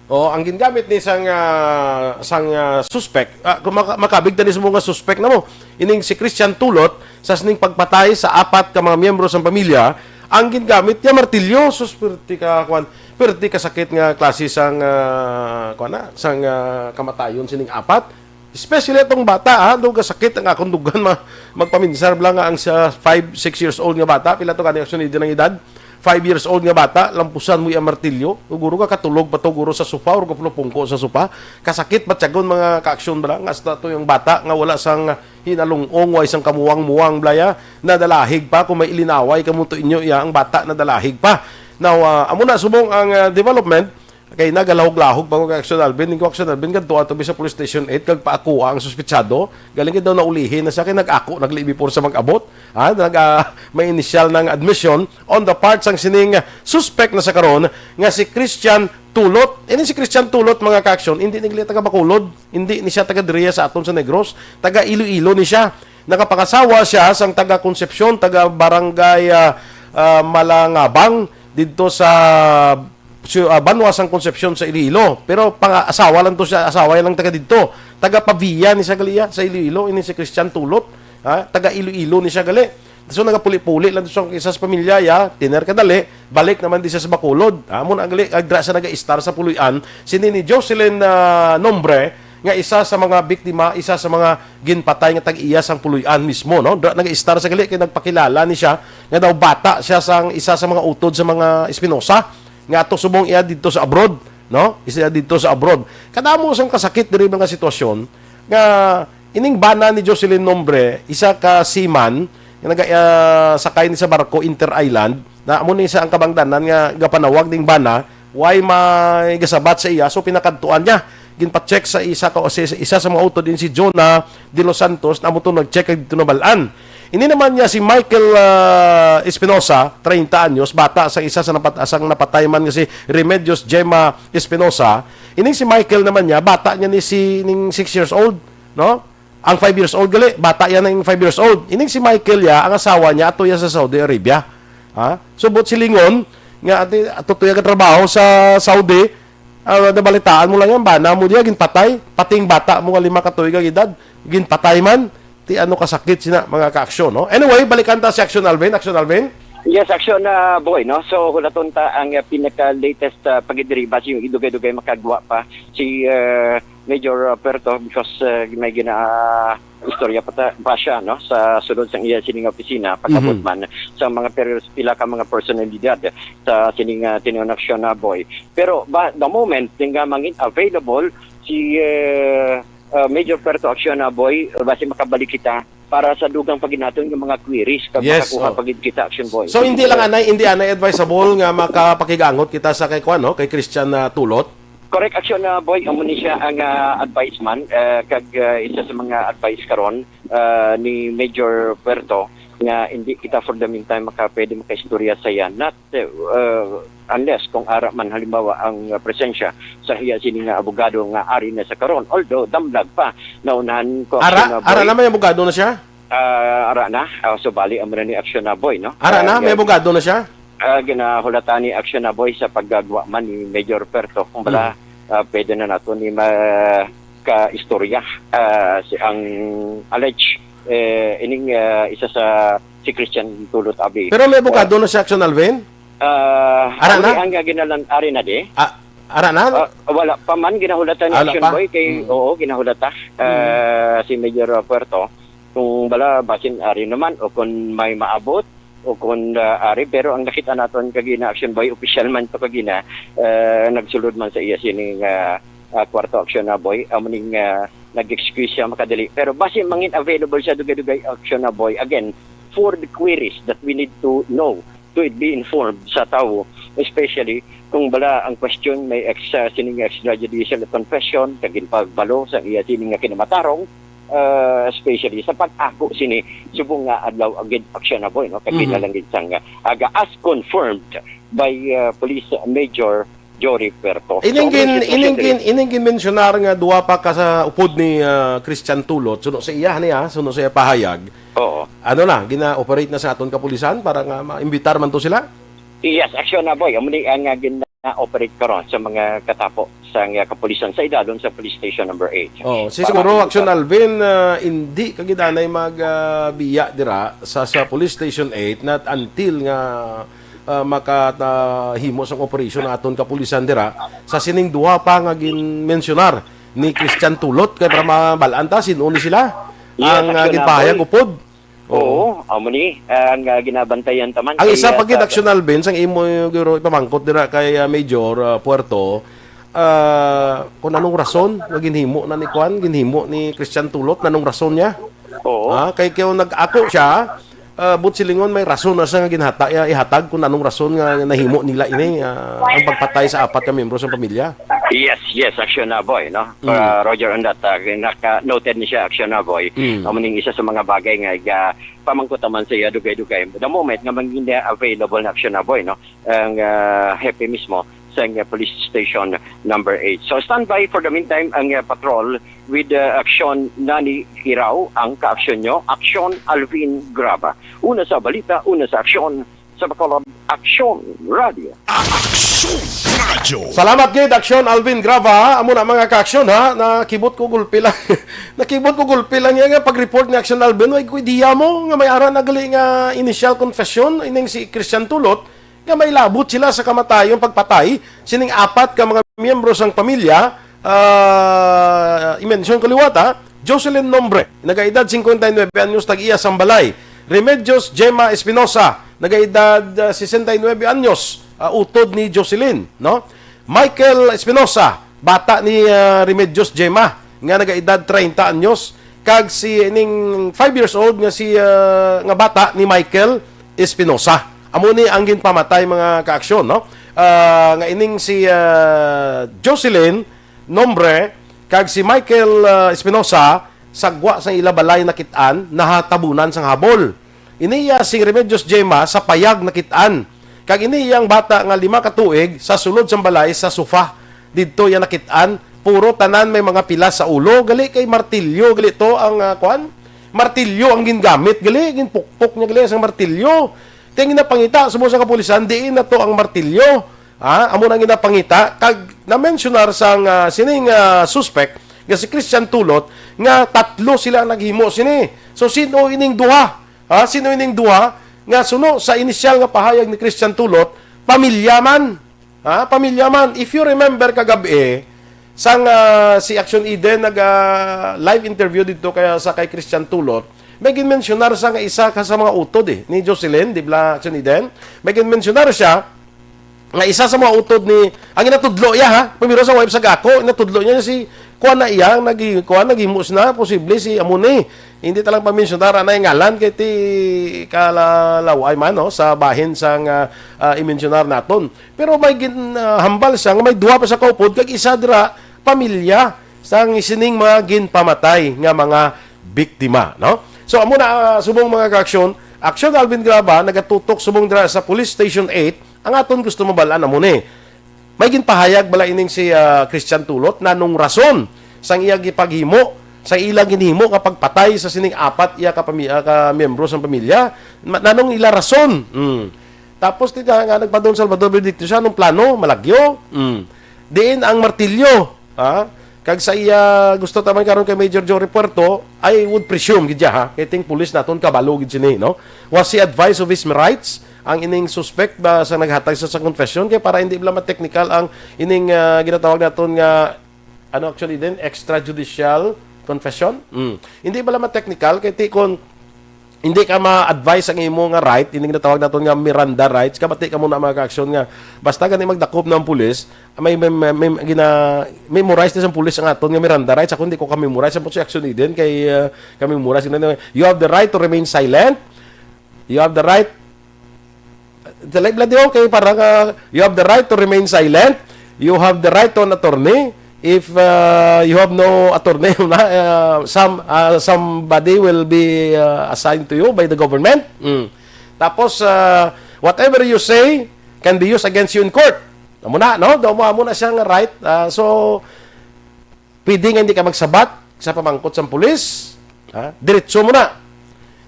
O, ang gingamit ni sang, ah, sang, ah, suspek, ah, kung maka-, makabig tani sa mga suspek na mo, ining si Christian Tulot, sa sining pagpatay sa apat ka mga miyembro sang pamilya, ang gingamit niya martilyo. Sus, perti ka, kwan, perti ka sakit nga klase sang, ah, kwan na, sang, ah, kamatayon sining apat. Especially atong bata, ha, do kasakit ang akong dugan, ma-, magpaminsar bala nga ang sa five, six years old nga bata, pila to gani, Action Eden, ang edad? Five years old nga bata, lampusan mo ang martilyo. Guro ka katulog pa to, guro sa sofa, or kapulupungko sa sofa. Kasakit, batyagon, mga ka-action bala, nga hasta to yung bata, nga wala sang hinalungong, way sang kamuwang-muwang, blaya, nadalahig pa, kung may ilinaway, kamuto inyo, iya, ang bata, nadalahig pa. Now, ah, amo na subong ang, ah, development, kay nagalahog-lahog pa ko kay Action Alvin. Ning ko, Action Alvin, kadto ato mi sa Police Station eight, kag paakua ang suspetsado. Galing daw naulihi na siya, kay nag-ako na gali before sa mag-abot. Ha? Nag, ah, may initial ng admission on the part sang sining suspect na sa karon nga si Christian Tulot. Ini si Christian Tulot, mga ka-action, hindi ni gali taga Bacolod, hindi ni siya taga diriya sa aton sa Negros, taga Iloilo ni siya. Nakapangasawa siya sang taga Concepcion, taga Barangay, ah, ah, Malangabang, didto sa, su-, ah, banwa sang Concepcion sa Iloilo. Pero pang-asawa lang to siya, asawa lang taga didto. Taga Pavia ni siya gali, ah, sa Iloilo, ini si Christian Tulot, ha? Taga Iloilo ni siya gali. So nagapuli-puli lang to sa isa sa pamilya, ya, tiner kadali, balik naman di siya sa Bacolod. Amo na gali, agdra siya nag-istar sa puloy-an. Sini ni Jocelyn, ah, Nombre, nga isa sa mga biktima, isa sa mga ginpatay nga tag-iya sang puloy-an mismo, no? Dra nag-istar sa gali kay nagpakilala ni siya nga daw bata siya sang isa sa mga utod sa mga Espinosa nga ato subong iya didto sa abroad, no? Isa didto sa abroad. Kadamo sang kasakit diri mga sitwasyon nga ining bana ni Jocelyn Nombre, isa ka seaman nga naga, ah, sakay ni sa barko inter-island, na amo ni sa ang kabangdanan nga gapanawag ning bana, way may gasabat sa iya, so pinakadtuan niya. Ginpa-check sa isa ka, sa isa sa mga utod, in si Jonah de los Santos, na amo to nag-check kag dito nabalaan. Ini naman niya si Michael, ah, Espinosa, treinta anyos, bata sa isa sa napat-, sang napatay man nga si Remedios Gemma Espinosa. Ining si Michael naman niya, bata niya ni si, ning six years old, no? Ang five years old gali, bata yan ang five years old. Ining si Michael ya, ang asawa niya, ato ya sa Saudi Arabia. Ha? Subot silingon, nga ati, ato to ya katrabaho sa Saudi, ah, nabalitaan mo lang yan, bana mo diya, ginpatay, pating bata mo nga lima ka tuig ang edad, ginpatay man, ti ano kasakit sina, mga ka-aksyon, no? Anyway, balikan ta si Action Alvin. Action Alvin? Yes, Action, ah, Boy, no? So, hulaton ta ang, ah, pinaka-latest, ah, pagidiriba, si yung idugay-dugay makagwa pa si, ah, Major, ah, Puerto because, ah, may gina-, istorya pa ta-, pa siya, no? Sa sulod sang iya sining opisina, Mhm. pagabot man sa mga per-, pila ka mga personalidad sa sining, ah, tinuon aksyon na, Boy. Pero ba, the moment nga mangin available si, eh, ah, Major Puerto Action na, Boy, basi makabalik kita para sa dugang pa gid naton nga mga queries kag Yes, makakuha oh. pa gid kita, Action Boy. So, hindi lang anay, hindi anay advisable nga makapakigangot kita sa kay kuan, no? Kay Christian, ah, Tulot? Correct, Action, ah, Boy. Amo ni siya ang, ah, advice man, ah, kag, ah, isa sa mga advice karon, ah, ni Major Puerto nga hindi kita for the meantime maka-, pwede makaistorya sa iya. Not, ah, unless kung ara man halimbawa ang, ah, presensya sa iya sini nga abogado nga ari na sa karon. Although damlag pa, naunahan ko, Ara, Action, ah, Boy. Ara na, may abogado na siya? Ah, ara na. Ah, so, bali, amo na ni Action na, Boy, no? Ara na, Ah, may abogado na siya? Ah, ginahulatan ni Action na, Boy, sa paggagwa man ni Major Puerto. Kung bala, Mm. ah, pwede na nato ni ma-, ka istorya, ah, si, ang alleged, eh, ining, ah, isa sa si Christian Tulot Abi. Pero may abogado Ah, na si Action Alvin? Ah, Ara wala na? Ang ginalan-, ari na di? Ah, ara na? Ah, wala pa man ginahulatan ni Ah, wala Action pa? Boy kay, Mm. oo, ginahulata, Mm. ah, si Major Puerto. Kung bala, basin ari naman, o kung may maabot, o kung, ah, ari, pero ang nakita naton kag ina Action Boy, opisyal man to kag ina, ah, nagsulod man sa iya sining, ah, ah, kwarto Action na Boy, amo ning, ah, nag-excuse siya makadali. Pero basin mangin available siya dugay-dugay Action na Boy. Again, for the queries that we need to know, to be informed sa tawo, especially kung bala ang question may ex-, ah, sining extrajudicial confession, kag ginpagbalo sa iya sining nga kinamatarong, ah, especially sa pag-ako sini subong nga adlaw agid Action na Boy, no? Kay Mhm. pila lang gid sang, ah, aga as confirmed by, ah, Police Major Jory Puerto. Ining So, gin-, may sitwasyon ining diri. gin-, ining ginmensyonar nga duha pa ka sa upod ni, ah, Christian Tulot, suno sa iya, niya, suno sa iya pahayag. Oo. Ano na, gina-operate na sa aton kapulisan para nga ma-imbitar man to sila? Yes, Action na Boy. Amo ni ang, ah, gina-operate karon sa mga katapo sa, ah, kapulisan sa idalom sa Police Station Number eight. Oh, si Para siguro, makita. Action Alvin, ah, hindi ka gid anay mag, ah, biya dira sa, sa Police Station eight, not until nga, ah, makahimo sang operasyon ang aton kapulisan dira sa sining duha pa nga ginmensyonar ni Christian Tulot, kay para mabalaan ta sin-o ni sila Yes, ang, ah, Action ginpahayag Boy. Upod. Oo, amo ni, ah, nga ginabantayan ta man Ang kay, isa ah, pa gid, sa Action Alvin, sang imo guro ipamangkot dira kay, ah, Major, ah, Puerto, ah, kung anong rason nga ginhimo na ni Kwan, ginhimo ni Christian Tulot, nanong rason niya? Oo. Ah, kay, kay kung nag-ako siya, ah, buot silingon, may rason na siya nga ginhata-, ah, ihatag kung anong rason nga nahimo nila ini, ah, ang pagpatay sa apat ka miyembro sa pamilya. Yes, yes, Action uh, Boy, no? Mm. Uh, Roger, on that, uh, naka-noted ni siya, Action uh, Boy. Mm. Amo ning isa sa mga bagay nga uh, pamangkot naman sa iya, dugay-dugay. The moment nga maging available na Action uh, Boy, no? Ang uh, hepe mismo sa uh, police station number eight. So standby for the meantime ang uh, patrol with uh, Action Nani Kirao, ang ka-aksyon nyo, Action Alvin Graba. Una sa balita, una sa aksyon, sa Bacolod, Action Radio. Aksyon Radio. Salamat gid, Aksyon Alvin Grava, ha? Amo na, mga ka-aksyon, ha? Nakibot ko gulpi lang. Nakibot ko gulpi lang yan nga pag-report ni Aksyon Alvin. Way ko idea mo nga may ara na gali nga initial confession ining si Christian Tulot nga may labot sila sa kamatayon, pagpatay sining apat ka mga miyembro sang pamilya. Ah, i-mention ko liwat, ha? Jocelyn Nombre, nagaedad cincuenta y nueve anyos, tag-iya sang balay. Remedios Gemma Espinosa, nagaedad, ah, sesenta y nuebe anyos, ah, utod ni Jocelyn, no? Michael Espinosa, bata ni, ah, Remedios Gemma, nga nagaedad treinta anyos, kag si ining five years old nga si, ah, nga bata ni Michael Espinosa. Amo ni ang ginpamatay, mga kaaksyon, no? Ah, nga ining si, ah, Jocelyn Nombre kag si Michael, ah, Espinosa, sagwa sang ila balay nakit-an, nahatabunan sang habol. Ini iya si Remedios Gemma sa payag nakit-an. Kag ini iyang bata nga lima ka tuig sa sulod sang balay sa sofa. Didto iya nakit-an, puro tanan may mga pilas sa ulo. Gali kay martilyo, gali to ang, ah, kuan? Martilyo ang gingamit, gali, ginpukpok niya, gali, sang martilyo. Ti ang ginapangita subong sa kapulisan, diin na to ang martilyo. Ha? Amo na ang ginapangita. Kag na-mensionar sang, ah, sining, ah, suspect nga si Christian Tulot nga tatlo sila ang naghimo sini. So, sino ining duha? Ha? Sino ining duha nga suno sa inisyal nga pahayag ni Christian Tulot, pamilya man? Ha? Pamilya man. If you remember kagabi, sang, ah, si Action Eden nag, ah, live interview didto kaya sa kay Christian Tulot, may ginmensyonar sa nga isa ka sa mga utod, eh, ni Jocelyn, di ba, Action Eden? May ginmensyonar siya nga isa sa mga utod ni, ang inatudlo iya, ha? Pumiro sa wife sa gako, inatudlo niya si kuan na iya, nag-, kuan, naghimo sina, posible si amo ni. Hindi ta lang pamensyonar anay ngalan kay ti kalalaway man, no, sa bahin sang, ah, ah, imensyonar naton. Pero may gin-, ah, hambal siya nga may duha pa sa kaupod kag isa dira pamilya sang sining mga ginpamatay nga mga biktima, no? So, amo na, ah, subong, mga kaaksyon, Aksyon Alvin Graba nagatutok subong dira sa Police Station eight. Ang aton gusto mabal-an amo ni, may ginpahayag bala ining si, ah, Christian Tulot nanong rason sang iya gipaghimo, sa ila ginhimo nga pagpatay sa sining apat iya ka pami-, ah, ka miyembro sang pamilya? Ma-, nanong ila rason? Mm. Tapos ti nga, nga nagpadong Salvador Benedicto siya, anong plano? Malagyo? Mm. Diin ang martilyo? Ha? Kag sa iya, gusto ta man karon kay Major Jory Puerto, I would presume gid siya, ha? Kay ting pulis naton kabalo gid sini, no? Was he advised of his rights? Ang ining suspect ba sa naghatag sa, sa confession kay para hindi bala ma-technical ang ining, ah, ginatawag naton nga, ano, actually din, extrajudicial confession? Mm. Hindi bala ma-technical kay ti kon hindi ka ma-advise ang imo nga right, hindi ginatawag naton nga Miranda rights, kabati ka muna, mga kaaksyon, nga basta gani magdakop na ang pulis, may, may, may, may gina-, memorize na sa pulis ang aton nga Miranda rights. Ako hindi ko ka-memorize, ang si Action Eden kay, uh, ka-memorize na, "You have the right to remain silent. You have the right." Talay bla diyo kay parang, uh, "You have the right to remain silent. You have the right to an attorney. If, uh, you have no attorney, uh, some, uh, somebody will be, uh, assigned to you by the government." Mm. Tapos, uh, "Whatever you say can be used against you in court." Amo na, no? Daw mo, amo na siya nga right. Ah, so, pwede nga hindi ka magsabat sa pamangkot sang pulis. Ha? Diretso mo na.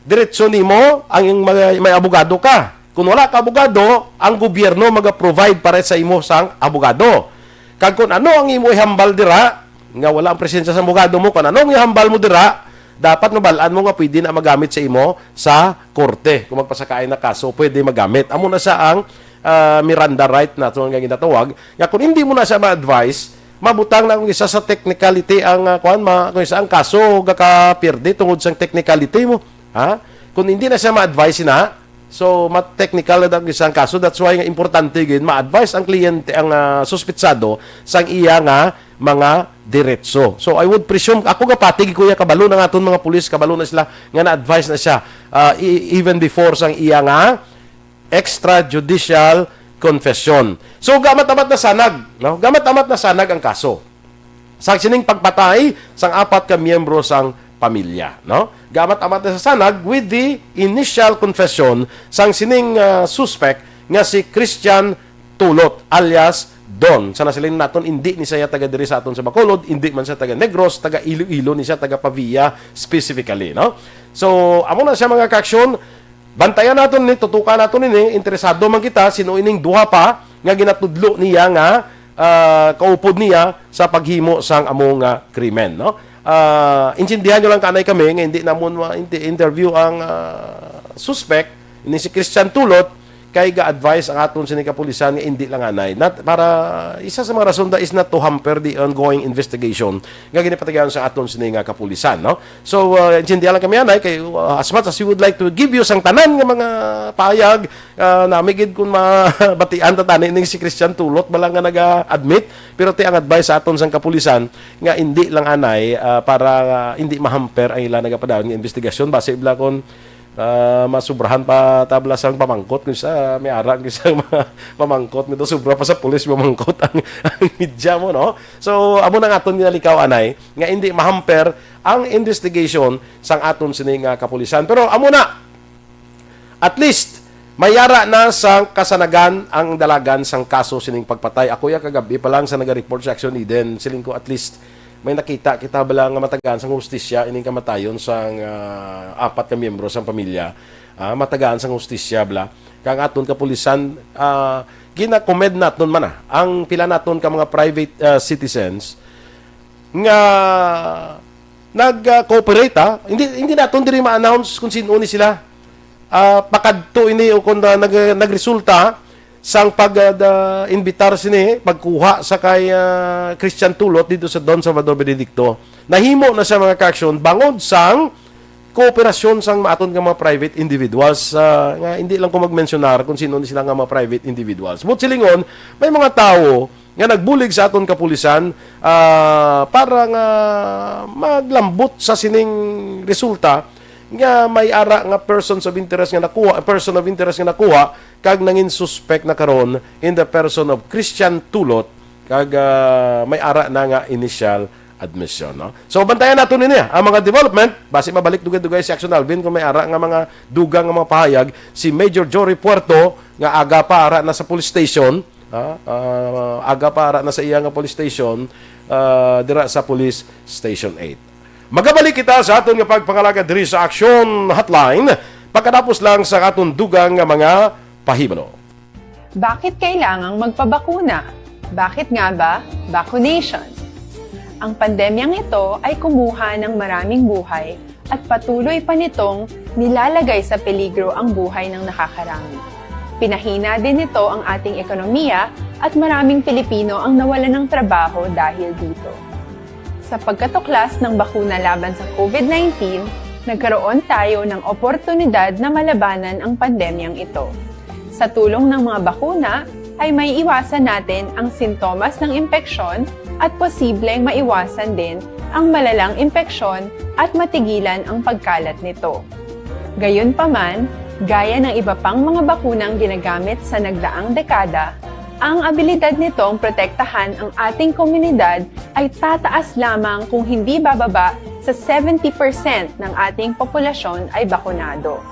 Diretso nimo ang may, may abogado ka. Kung wala ka abogado, ang gobyerno maga-provide para sa imo sang abogado. Kag kung ano ang imo ihambal dira, nga wala ang presensya sa abogado mo, kung ano ang ihambal mo dira, dapat mabal-an mo nga pwede na magamit sa imo sa korte. Kung magpasakaay na kaso, pwede magamit. Amo na sa ang, ah, Miranda right nato nga ginatawag. Nga kung hindi mo na siya ma-advise, mabutang na kung isa sa technicality ang, ah, kuan, ma-, kung isa ang kaso, gakapierde tungod sang technicality mo. Ha? Kung hindi na siya ma-advise na, So, ma-, technical na ang isang kaso. That's why nga importante gid ma-advise ang kliyente, ang, ah, suspetsado sang iya nga mga diretso. So, I would presume, ako gapati gid, kuya, kabalo na nga aton mga pulis, kabalo na sila nga na-advise na siya, ah, e-, even before sang iya nga extrajudicial confession. So, gamat-amat nasanag, no? Gamat-amat nasanag ang kaso sang sining pagpatay sang apat ka miyembro sang pamilya, no? Gamat-amat nasanag with the initial confession sang sining, ah, suspect nga si Christian Tulot alias Don. Sa nasiling naton, hindi ni siya taga diri sa aton sa Bacolod, hindi man siya taga Negros, taga Iloilo ni siya, taga Pavia specifically, no? So, amo na siya, mga kaaksyon. Bantayan naton ni, tutukan naton ini, interesado man kita, sino ining duha pa nga ginatudlo niya nga, ah, kaupod niya sa paghimo sang amo nga krimen, no? Ah, intindihan nyo lang kanay kami nga hindi namon ma-inter-, interview ang, ah, suspect, ini si Christian Tulot, kay ga-advise ang aton sini kapulisan nga hindi lang anay. Not, para, isa sa mga rason da is not to hamper the ongoing investigation nga ginapatigayon sa aton sini nga kapulisan, no? So, uh, intindihan lang kami anay kay, uh, as much as we would like to give you sang tanan nga mga pahayag, uh, nami gid kung mabatian ta tani ning si Christian Tulot bala nga naga-admit, pero ti ang advice sa aton sang kapulisan nga hindi lang anay, uh, para, uh, hindi mahamper ang ila nagapadayon nga investigasyon, basi bala kung, uh, masubrahan pa tabla sang pamangkot kung sa may ara kung sa mga pamangkot nito, sobra pa sa pulis mamangkot ang, ang media mo, no? So, amo na nga aton ginalikaw anay nga hindi mahamper ang investigation sang aton sini nga kapulisan. Pero amo na, at least, may ara na sang kasanagan ang dalagan sang kaso sining pagpatay. Ako ya kagabi pa lang sa naga-report sa Action Eden, siling ko, at least may nakita kita bala nga matagaan sang hustisya ining kamatayon sang, ah, apat ka miyembro sang pamilya. Ah, matagaan sang hustisya bala. Kang aton kapulisan, ah, gina-commend naton man, ah, ang pila naton ka mga private, ah, citizens nga nag-cooperate, ha? Hindi, hindi naton diri ma-announce kung sino ni sila. Ah, pakadto ini o kung, ah, nag-, nagresulta sang pag, ah, da-, imbitar sini, pagkuha sa kay, ah, Christian Tulot dito sa Don Salvador Benedicto. Nahimo na siya, mga kaaksyon, bangod sang kooperasyon sang maaton nga mga private individuals, ah, nga hindi lang ko magmensyonar kung sino ni sila nga mga private individuals. But silingon, may mga tawo nga nagbulig sa aton kapulisan, ah, para nga maglambot sa sining resulta nga may ara nga persons of interest nga nakuha, person of interest nga nakuha kag nangin suspect na karon in the person of Christian Tulot kag, ah, may ara na nga initial admission, no? So, bantayan nato nini, ah, ang mga development. Basi mabalik dugay-dugay si Action Alvin kung may ara nga mga dugang nga mga pahayag. Si Major Jory Puerto, nga aga pa ara na sa police station, ah, ah, aga pa ara na sa iya nga police station, ah, dira sa Police Station eight. Magabalik kita sa aton nga pagpangalagad diri sa Action Hotline pagkatapos lang sa aton dugang nga mga pahibalo. Bakit kailangang magpabakuna? Bakit nga ba vaccination? Ang pandemyang ito ay kumuha ng maraming buhay at patuloy pa nitong nilalagay sa peligro ang buhay ng nakakarami. Pinahina din nito ang ating ekonomiya at maraming Pilipino ang nawalan ng trabaho dahil dito. Sa pagkatuklas ng bakuna laban sa COVID nineteen, nagkaroon tayo ng oportunidad na malabanan ang pandemyang ito. Sa tulong ng mga bakuna, ay may iwasan natin ang sintomas ng impeksyon at posibleng maiwasan din ang malalang impeksyon at matigilan ang pagkalat nito. Gayunpaman, gaya ng iba pang mga bakunang ginagamit sa nagdaang dekada, ang abilidad nitong protektahan ang ating komunidad ay tataas lamang kung hindi bababa sa seventy percent ng ating populasyon ay bakunado.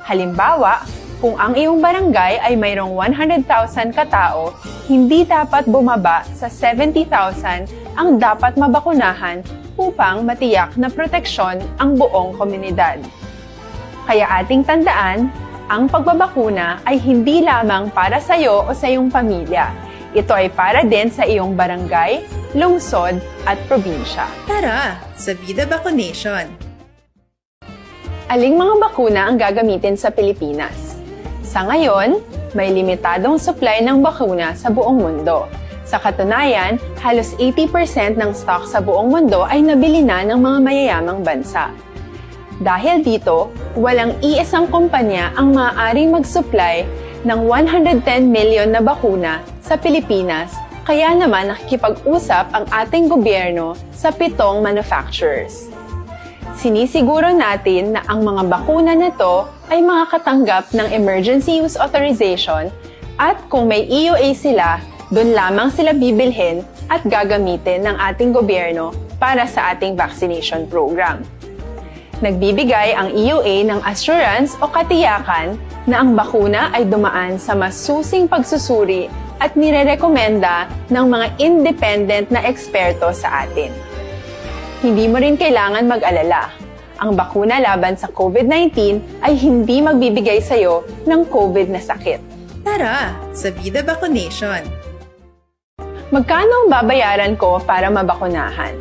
Halimbawa, kung ang iyong barangay ay mayroong one hundred thousand katao, hindi dapat bumaba sa seventy thousand ang dapat mabakunahan upang matiyak na proteksyon ang buong komunidad. Kaya ating tandaan, ang pagbabakuna ay hindi lamang para sa iyo o sa iyong pamilya. Ito ay para din sa iyong barangay, lungsod, at probinsya. Tara, sa Vida Vaccination! Aling mga bakuna ang gagamitin sa Pilipinas? Sa ngayon, may limitadong supply ng bakuna sa buong mundo. Sa katunayan, halos eighty percent ng stock sa buong mundo ay nabili na ng mga mayayamang bansa. Dahil dito, walang iisang kumpanya ang maaaring mag-supply ng one hundred ten million na bakuna sa Pilipinas, kaya naman nakikipag-usap ang ating gobyerno sa pitong manufacturers. Sinisiguro natin na ang mga bakuna na to ay makakatanggap ng emergency use authorization, at kung may E U A sila, doon lamang sila bibilhin at gagamitin ng ating gobyerno para sa ating vaccination program. Nagbibigay ang E U A ng assurance o katiyakan na ang bakuna ay dumaan sa masusing pagsusuri at nirerekomenda ng mga independent na eksperto sa atin. Hindi mo rin kailangan mag-alala. Ang bakuna laban sa COVID nineteen ay hindi magbibigay sa iyo ng COVID na sakit. Tara sa Vida Vaccination! Magkano ang babayaran ko para mabakunahan?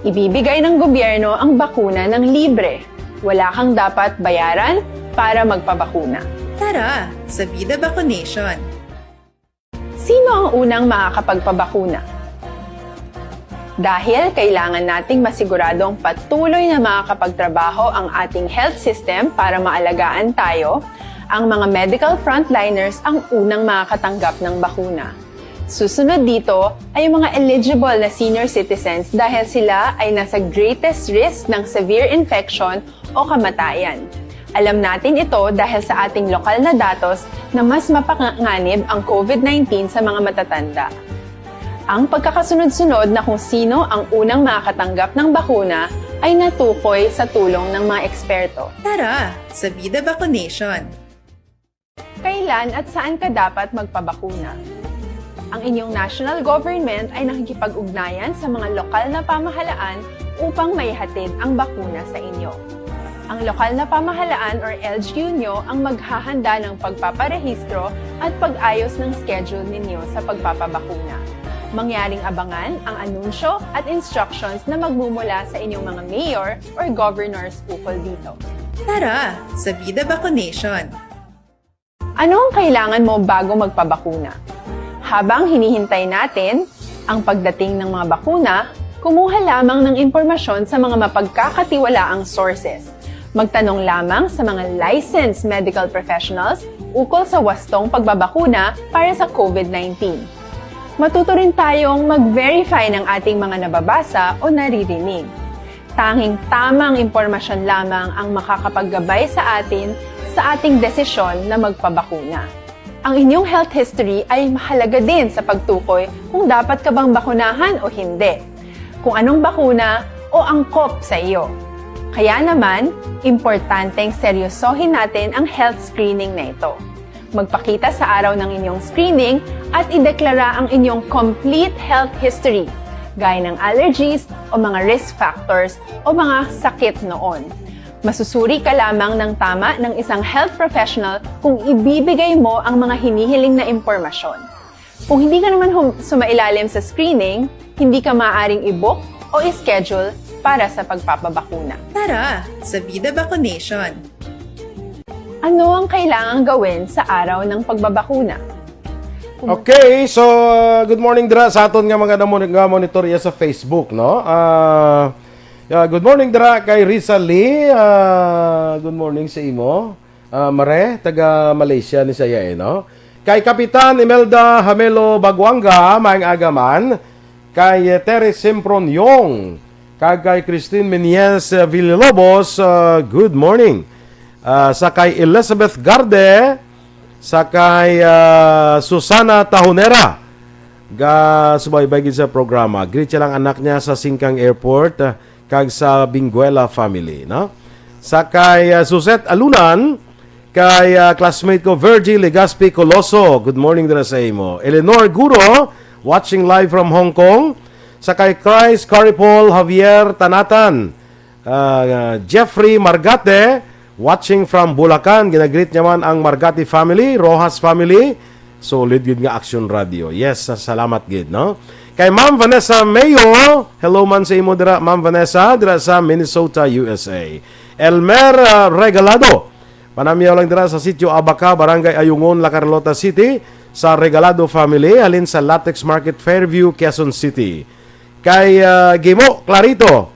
Ibibigay ng gobyerno ang bakuna ng libre. Wala kang dapat bayaran para magpabakuna. Tara sa Vida Vaccination! Sino ang unang makakapagpabakuna? Dahil kailangan nating masiguradong patuloy na makakapagtrabaho ang ating health system para maalagaan tayo, ang mga medical frontliners ang unang makakatanggap ng bakuna. Susunod dito ay ang mga eligible na senior citizens dahil sila ay nasa greatest risk ng severe infection o kamatayan. Alam natin ito dahil sa ating lokal na datos na mas mapanganib ang COVID nineteen sa mga matatanda. Ang pagkakasunod-sunod na kung sino ang unang makakatanggap ng bakuna ay natukoy sa tulong ng mga eksperto. Tara sa Vida Vaccination! Kailan at saan ka dapat magpabakuna? Ang inyong national government ay nakikipag-ugnayan sa mga lokal na pamahalaan upang maihatid ang bakuna sa inyo. Ang lokal na pamahalaan or L G U nyo ang maghahanda ng pagpaparehistro at pag-ayos ng schedule ninyo sa pagpapabakuna. Mangyaring abangan ang anunsyo at instructions na magmumula sa inyong mga mayor or governors ukol dito. Tara sa Vida Vaccination! Ano ang kailangan mo bago magpabakuna? Habang hinihintay natin ang pagdating ng mga bakuna, kumuha lamang ng impormasyon sa mga mapagkakatiwalaang sources. Magtanong lamang sa mga licensed medical professionals ukol sa wastong pagbabakuna para sa COVID nineteen. Matuto rin tayong mag-verify ng ating mga nababasa o naririnig. Tanging tamang impormasyon lamang ang makakapaggabay sa atin sa ating desisyon na magpabakuna. Ang inyong health history ay mahalaga din sa pagtukoy kung dapat ka bang bakunahan o hindi, kung anong bakuna o angkop sa iyo. Kaya naman, importanteng seryosohin natin ang health screening na ito. Magpakita sa araw ng inyong screening at ideklara ang inyong complete health history, gaya ng allergies o mga risk factors o mga sakit noon. Masusuri ka lamang ng tama ng isang health professional kung ibibigay mo ang mga hinihiling na impormasyon. Kung hindi ka naman hum- sumailalim sa screening, hindi ka maaaring i-book o i-schedule para sa pagpapabakuna. Tara sa Vida Vaccination! Ano ang kailangang gawin sa araw ng pagbabakuna? Okay, so uh, good morning dira sa aton nga mga namon- nga monitorya sa Facebook, no? Ah, yeah, good morning dira kay Risa Lee. Ah, good morning sa imo. Ah, Mare, taga Malaysia ni saya eh, no? Kay Kapitan Imelda Hamelo Baguanga, maayong aga man. Kay eh, Terry Sempron Yong, kag kay Christine Menyes eh, Villalobos, ah, good morning. Ah, sa kay Elizabeth Garde, sa kay ah, Susana Tahonera, ga subaybay gid sa programa. Greet siya lang anak niya sa Singkang Airport, ah, kag sa Benguela family, no? Sa kay ah, Suzette Alunan, kay ah, classmate ko Virgie Legaspi Coloso. Good morning dira sa imo. Eleanor Guro, watching live from Hong Kong. Sa kay Christ Caripol Javier Tanatan, ah, Jeffrey Margate, watching from Bulacan. Ginagreet niya man ang Margate family, Rojas family. Solid gid nga Action Radio. Yes, sa- salamat gid, no? Kay Ma'am Vanessa Mayo, hello man sa imo dira, Ma'am Vanessa, dira sa Minnesota, U S A. Elmer ah, Regalado, panamyaw lang dira sa Sitio Abaca, Barangay Ayungon, La Carlota City, sa Regalado family, halin sa Latex Market, Fairview, Quezon City. Kay ah, Gimo Clarito,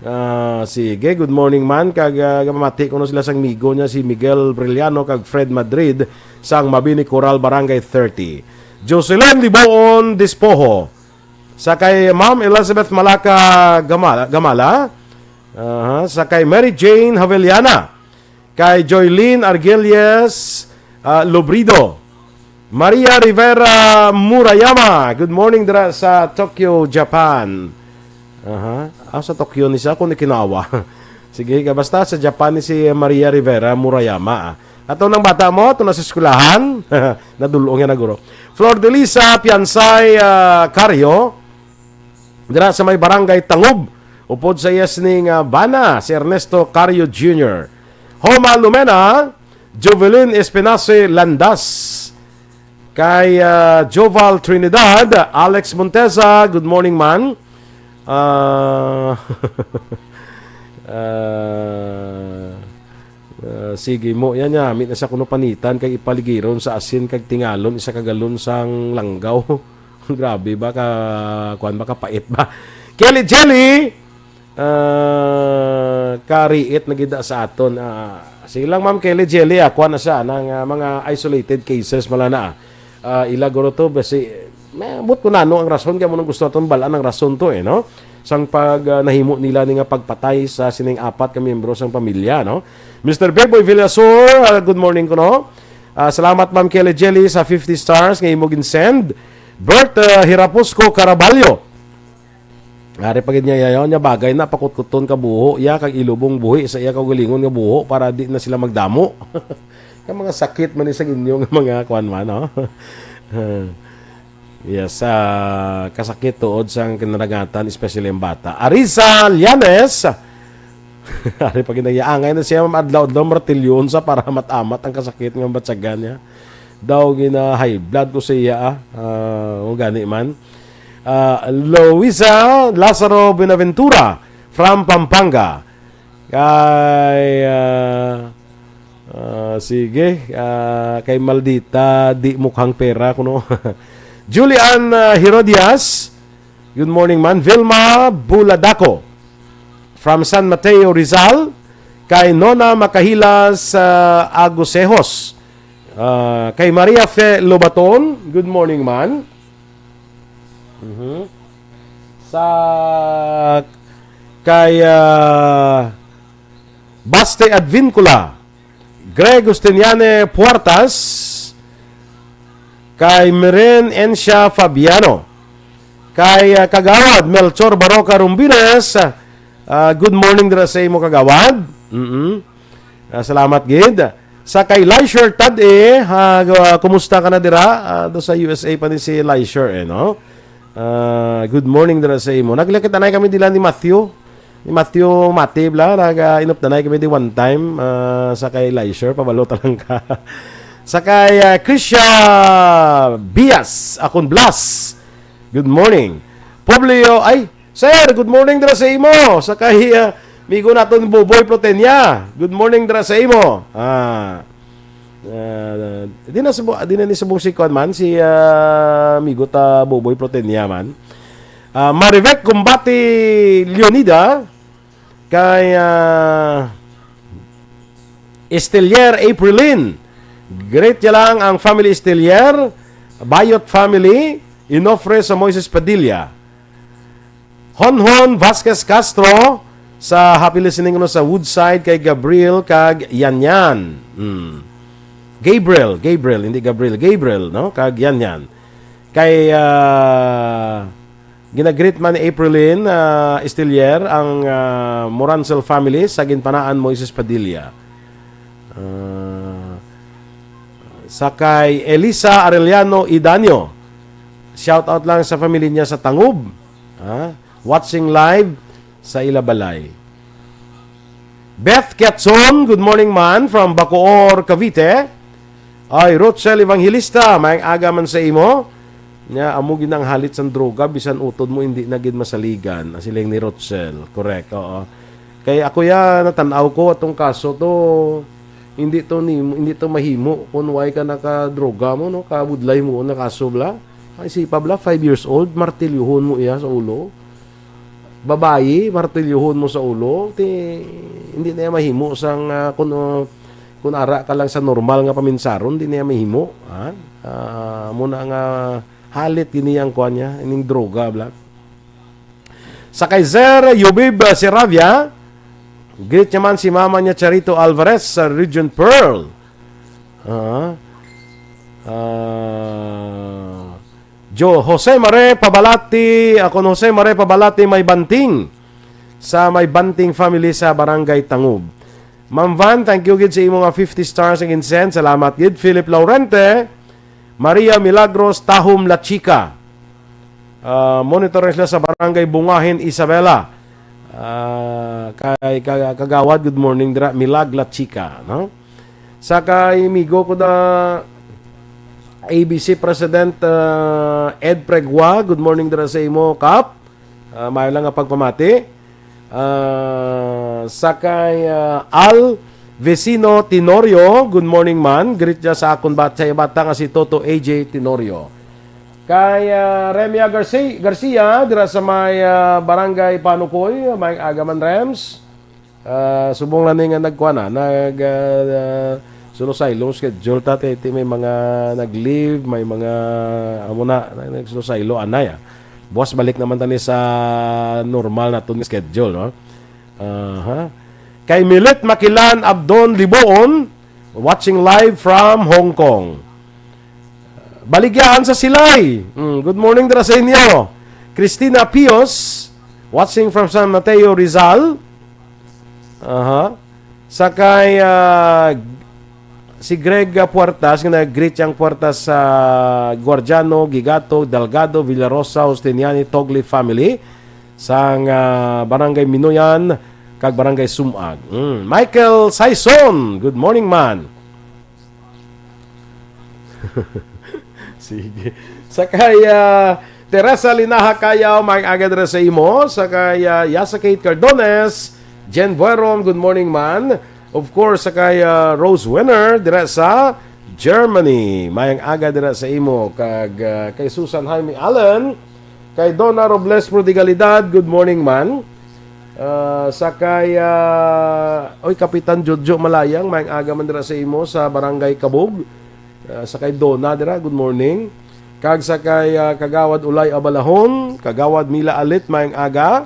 Ah, sige, good morning man. Kag, ah, mamati ko na sila sang migo niya, si Miguel Brillano kag Fred Madrid sang Mabini Coral, Barangay thirty. Jocelyn Liboon Dispoho. Sa kay Ma'am Elizabeth Malaka Gamala, Gamala. Aha, sa kay Mary Jane Haveliana. Kay Joylene Argelias, ah, Lobrido. Maria Rivera Murayama. Good morning dira sa Tokyo, Japan. Aha. Ah, sa Tokyo ni siya, kung Okinawa. Sige, ka-, basta sa Japan ni si Maria Rivera Murayama, ah. Ato nang bata mo, ato na sa eskwelahan. Nadulong yan na guro. Flor de Lisa Piansay, ah, Cario. Dira sa may Barangay Tangub, upod sa iya sini nga bana, si Ernesto Cario Junior. Homa Lumena, Jovelyn Espinace Landas. Kay, ah, Joval Trinidad, Alex Montesa, good morning man. Ah, ah, ah, sige mo, yan niya, amit na sa kuno panitan, kay ipaligiron sa asin, kag tingalon, isa ka galon sang langgaw. Grabe ba ka, kuwan ba, kapait ba? Kelly Jelly, ah, kariit na gid sa aton. Ah, sige lang, Ma'am Kelly Jelly, ah, kuwan na siya, nang, ah, mga isolated cases mala na. Ah, ila guro to, basi, may, but ko nano ang rason, kaya mo nang gusto naton balaan ang rason to, eh, no? Sang pag, ah, nahimo nila ni nga pagpatay sa sining apat ka miyembro sang pamilya, no? Mister Beboy Villasor, ah, good morning ko, no? Ah, salamat, Ma'am Kelly Jelly, sa fifty stars nga imo gin-send. Bert, ah, Hirapusco Caraballo. Ari pa gid niya yayaw niya, bagay na pakutkuton ka buho iya kag ilubong buhi sa iya kaugalingon nga buho para di na sila magdamo. Ka mga sakit man ni sa inyo nga mga kuan man, no? Yes, ah, kasakit tuod sang kinaragatan, especially ang bata. Arisa Llanes, ari pa gid niya, angay na siya adlaw-adlaw martilyon sa para amat-amat ang kasakit nga batyagan niya. Daw gina high blood ko sa iya, ah. Ah, o gani man. Ah, Luisa Lazaro Buenaventura from Pampanga. Kay, ah, ah, sige, ah, kay Maldita, di mukhang pera kuno. Julian, ah, Herodias, good morning man. Vilma Buladaco from San Mateo, Rizal. Kay Nona Makahilas, ah, Agusehos. Ah, kay Maria Fe Lobaton, good morning man. Mhm. Sa kay, ah, Baste Advincula, Greg Justiniane Puertas, kay Miren Encia Fabiano, kay, ah, Kagawad Melchor Baroca Rumbines, ah, good morning dira sa imo, Kagawad. Mm-mm. Ah, salamat gid. Sa kay Leisure Tad-e, ha, ah, kumusta ka na dira? Ah, do sa U S A pa ni si Leisure, eh, no? Ah, good morning dira sa imo. Naglakit anay kami dila ni Matthew. Ni Matthew Mati, bla, nag, ah, inupdanay kami di one time, ah, sa kay Leisure, pabalo talang ka. Sa kay, ah, Krisha Bias, Akon Blas. Good morning. Publio, ay, sir, good morning dira sa imo. Sa kay, ah, migo naton Boboy Protenia. Good morning dira sa imo. Ah, ah, di na subong, di na ni subong si kuan man, si, ah, migo ta Boboy Protenia man. Ah, Marivec Combate Leonida, kay, ah, Estelier Aprilin. Greet niya lang ang family Estelier, Bayot family, Inofre sa Moises Padilla. Honhon Vasquez Castro sa happy listening, ano, sa Woodside kay Gabriel kag Yanyan. Hmm. Gabriel, Gabriel, hindi Gabriel, Gabriel, no? Kag Yanyan. Kay, ah, ginagreet man ni Aprilin, ah, Estelier ang, ah, Morancel family sa Ginpanaan Moises Padilla. Ah, sa kay Elisa Arellano Idanio, shout out lang sa family niya sa Tangub. Ha? Watching live sa ila balay. Beth Quezon, good morning man from Bacoor, Cavite. Ay, Rochelle Evangelista, maayong aga man sa imo. Nya, amo gid ang halit sang droga, bisan utod mo hindi na gid masaligan. Siling ni Rochelle, correct, oo. Kay ako ya, natan-aw ko atong kaso to, hindi to ni, hindi to mahimo kung way ka nakadroga mo, no, kabudlay mo na kaso, bla. Ay, sipa, bla, five years old, martilyohon mo iya sa ulo. babayi, martilyohon mo sa ulo, ti, hindi na iya mahimo sang, ah, kun, ah, kun ara ka lang sa normal nga paminsaron, hindi na iya mahimo, ha? Ah, amo na nga halit gini ang kuwan niya, ining droga, bla. Sa kay Sir Yubib, ah, Seravia, greet niya man si mama niya, Charito Alvarez, sa Region Pearl. Ah, ah, Jo, Jose Mare Pabalati, akon Jose Mare Pabalati, may Banting, sa may Banting family sa Barangay Tangub. Ma'am Van, thank you gid sa imo nga fifty stars and incense. Salamat gid. Philip Laurente, Maria Milagros Tahom La Chica. Ah, monitor sila sa Barangay Bungahin, Isabela. Ah, kay ka-, Kagawad, good morning dira, Milag La Chica, no? Sa kay migo ko da A B C President, ah, Ed Pregua, good morning dira sa imo, Kap. Ah, maayo lang nga pagpamati. Ah, sa kay, ah, Al Vecino Tenorio, good morning man. Greet niya sa akon bat-, sa bata nga si Toto A J Tenorio. Kay, ah, Remia Garci-, Garcia, dira sa may, ah, Barangay Panukoy, may aga man, Rems. Ah, subong lang ni nga nagkuha na, nag, ah, ah, sulusaylo ang schedule ta, ti, ti may mga nag-leave, may mga, amo na, nag-, nagsulusaylo, anay, ah. Buwas balik naman tani sa normal naton nga schedule, no? Aha. Kay Milet Makilan Abdon Liboon, watching live from Hong Kong. Baligyahan sa Silay. Mm, good morning dira sa inyo. Christina Pios, watching from San Mateo, Rizal. Aha. Sa kay, ah, si Greg, ah, Puertas, nga nag-greet siyang Puertas sa Guardiano, Gigato, Delgado, Villarosa, Justiniani, Togli family, sang, ah, Barangay Minuyan, kag Barangay Sumag. Mm. Michael Saison, good morning, man. Sige. Sa kay, ah, Teresa Linaha Kayaw, may aga dira sa imo. Sa kay, ah, Yasa Kate Cardones, Jen Bueron, good morning, man. Of course, sa kay, ah, Rose Winner, dira sa Germany. Mayang aga dira sa imo. Kag, ah, kay Susan Jaime Allen, kay Donna Robles Prodigalidad, good morning, man. Ah, sa kay, ah, oy, Kapitan Jojo Malayang, mayang aga man dira sa imo sa Barangay Kabug. Ah, sa kay Donna dira, good morning. Kag sa kay, ah, Kagawad Ulay Abalahon, Kagawad Mila Alit, mayang aga.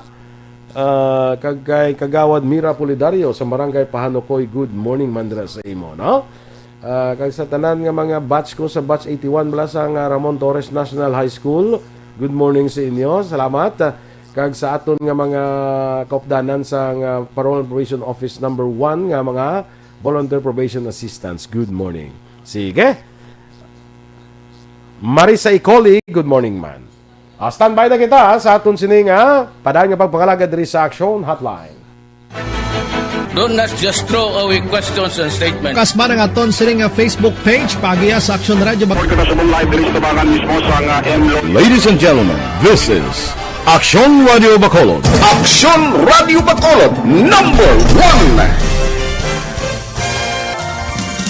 Ah, kag kay Kagawad Mira Pulidario sa Barangay Pahanukoy, good morning man dira sa imo, no? Ah, kag sa tanan nga mga batch ko sa batch eighty-one bala sa nga Ramon Torres National High School, good morning sa inyo. Salamat. Ah, kag sa aton nga mga kaupdanan sa nga Parole and Probation Office number one nga mga volunteer probation assistants, good morning. Sige. Marisa Icoli, good morning man. Ah, standby na kita sa aton sini nga padayon nga pagpangalagad diri sa Aksyon Hotline. Don't just throw away questions and statements. Kasma ang aton sini nga Facebook page, paagiha sa Aksyon Radio Bacolod. Report ko na sa mong live diri sa tabangan mismo sa nga M Lo- Ladies and gentlemen, this is Aksyon Radio Bacolod. Aksyon Radio Bacolod, number one.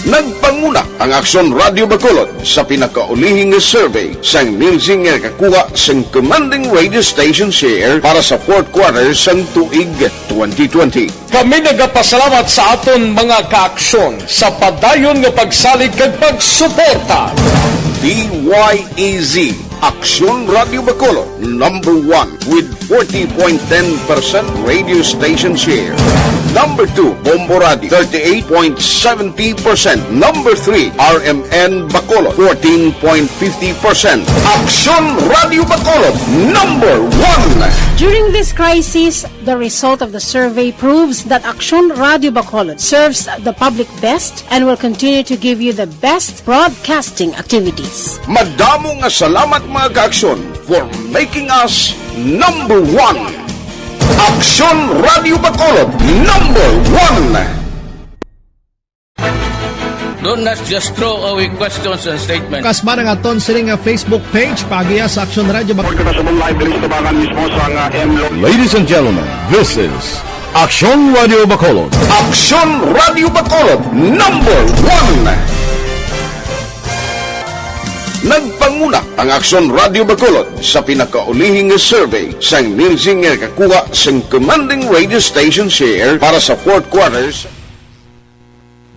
Nagpanguna ang Aksyon Radio Bacolod sa pinakaulihi nga survey sang Nielsen nga nakakuha sang commanding radio station share para sa fourth quarter sang tuig twenty twenty. Kami nagapasalamat sa aton mga kaaksyon sa padayon nga pagsalig kag pagsuporta. D Y E Z, Aksyon Radio Bacolod, number one with forty point ten percent radio station share. Number two, Bombo Radio, thirty-eight point seventy percent. Number three, R M N Bacolod, fourteen point fifty percent. Aksyon Radio Bacolod, number one. During this crisis, the result of the survey proves that Aksyon Radio Bacolod serves the public best and will continue to give you the best broadcasting activities. Madamo nga salamat, mga kaaksyon, for making us number one. Aksyon Radio Bacolod, number one. Don't just throw away questions and statements. Kasma ang aton sini nga Facebook page, paagiha sa Aksyon Radio Bacolod. Report ko na sa mong live diri sa tabangan mismo sa nga M Lo- Ladies and gentlemen, this is Aksyon Radio Bacolod. Aksyon Radio Bacolod, number one. Nagpanguna ang Aksyon Radio Bacolod sa pinakaulihi nga survey sang Nielsen nga nakakuha sang commanding radio station share para sa fourth quarter.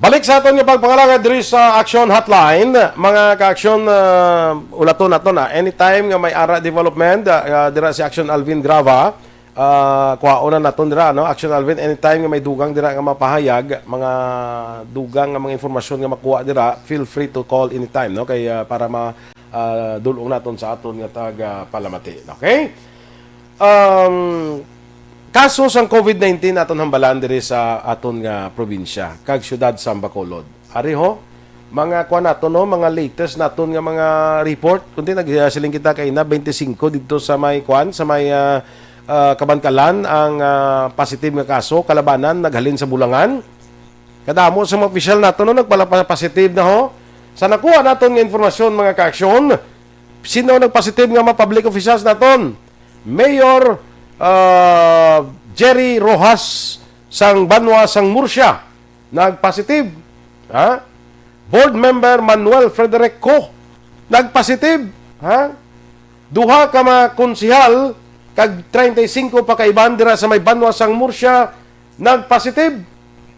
Balik sa aton nga pagpangalagad diri sa Action Hotline, mga ka-action, ah, ulaton nato na. Anytime nga may ara development, ah, ah, dira si Action Alvin Grava, ah, kuhaon na naton dira, no? Action Alvin, anytime nga may dugang dira nga mapahayag, mga dugang nga mga informasyon nga makuha dira, feel free to call anytime, no? Kay, ah, para ma, ah, dul-ong naton sa aton nga taga palamati, okay? Um, kaso sang covid nineteen aton hambalan diri sa aton nga probinsya kag siyudad sa Bacolod. Ari ho, mga kuan naton, no, mga latest naton nga mga report. Kundi nagsiling kita kay na twenty-five dito sa may kuan, sa may, ah, ah, Kabankalan ang, ah, positive nga kaso, kalabanan naghalin sa Bulangan. Kadamo sa mga opisyal naton, no, nagpala-, positive na ho. Sa nakuha naton nga informasyon, mga ka-action, sino nagpositive nga mga public officials naton? Mayor, ah, Jerry Rojas sang banwa sang Murcia, nagpositive. Ha? Board member Manuel Frederick Co, nagpositive. Ha? Duha ka mga konsehal kag treinta y cinco pa ka iban dira sa may banwa sang Murcia nagpositive,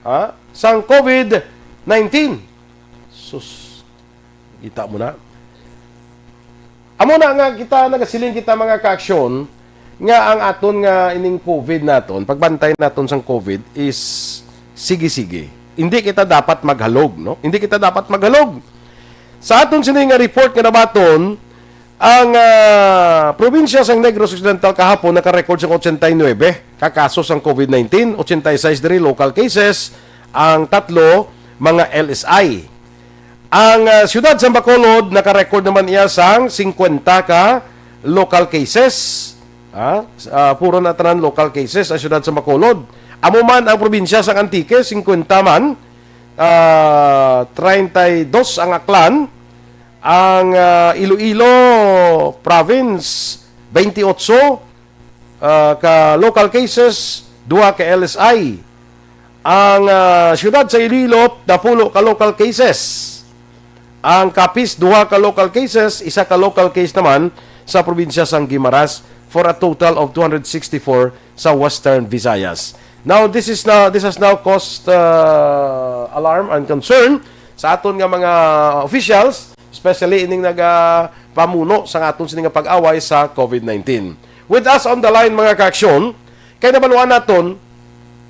ha, sang covid nineteen. Sus. Kita mo na. Amo na nga kita nagasiling kita, mga ka-action, nga ang aton nga ining covid naton, pagbantay naton sang covid is sige-sige. Hindi kita dapat maghalog, no? Hindi kita dapat maghalog. Sa aton sini nga report nga nabaton, ang, ah, probinsya sang Negros Occidental kahapon naka-record sang ochenta y nuebe ka kaso sang covid nineteen, ochenta y seis diri local cases, ang tatlo mga L S I. Ang, ah, siyudad sa Bacolod naka-record naman iya sang singkwenta ka local cases. Ah, s-, ah, puro na tanan local cases ang siyudad sa Bacolod. Amo man ang probinsya sang Antique, singkwenta man, ah, treinta y dos ang Aklan, ang, ah, Iloilo province, twenty-eight, ah, ka local cases, duha ka L S I. Ang, ah, siyudad sa Iloilo, napulo ka local cases. Ang Capiz, duha ka local cases, isa ka local case naman sa probinsya sang Guimaras, for a total of two hundred sixty-four sa Western Visayas. Now, this is now, this has now caused, uh, alarm and concern sa aton nga mga officials, especially ining nagapamuno sa aton sini nga pag-away sa covid nineteen. With us on the line, mga ka-action, kay nabaluan naton,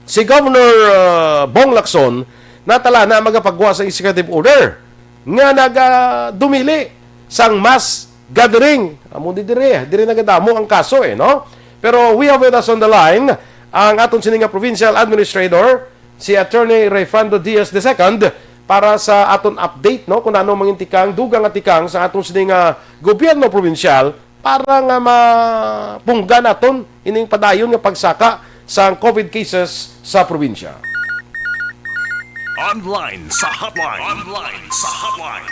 si Governor, uh, Bong Lacson, natala na magapagwa sa executive order nga nagadumili sang mass gathering. Amo di diri, diri nagadamo ang kaso, eh, no? Pero we have with us on the line ang aton sini nga provincial administrator, si Attorney Rayfrando Diaz the second, para sa aton update, no, kung ano mangintikang, dugang nga tikang sa aton sini nga gobyerno probinsyal para nga mapunggan naton ining padayon nga pagsaka sa covid cases sa probinsya. Online sa hotline. Online sa hotline.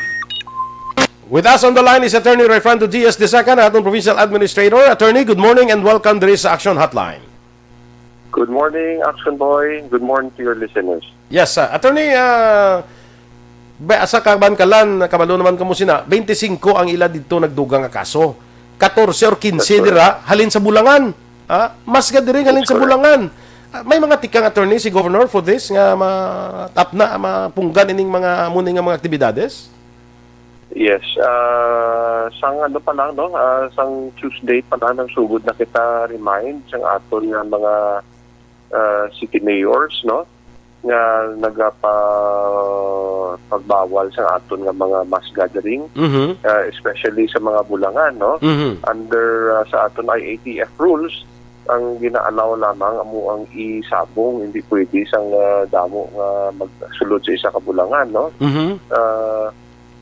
With us on the line is Attorney Rayfrando Diaz the second, aton provincial administrator. Attorney, good morning and welcome diri sa Action Hotline. Good morning, Action Boy. Good morning to your listeners. Yes, ah, Attorney, ah, ba, sa Kabankalan, kabalo naman kamo sina, twenty-five ang ila dito nagdugang nga kaso. Katorse or quince That's correct. dira, halin sa Bulangan. Ah, mas ga diri, halin That's sa correct. Bulangan. Ah, may mga tikang, Attorney, si Governor for this nga ma-, tap na, mapunggan ining mga, muni nga mga aktibidades? Yes, ah, sang ano pa lang, no? Ah, sang Tuesday pa lang, nagsugod na kita remind sang aton nga mga, ah, city mayors, no? Nga nagapa-, pagbawal sa aton nga mga mass gathering, Mhm. ah, especially sa mga Bulangan, no? Mhm. Under, ah, sa aton I A T F rules, ang gina-allow lamang amo ang isabong, hindi pwede sang, ah, damo nga magsulod sa isa ka Bulangan, no? Mhm. Ah,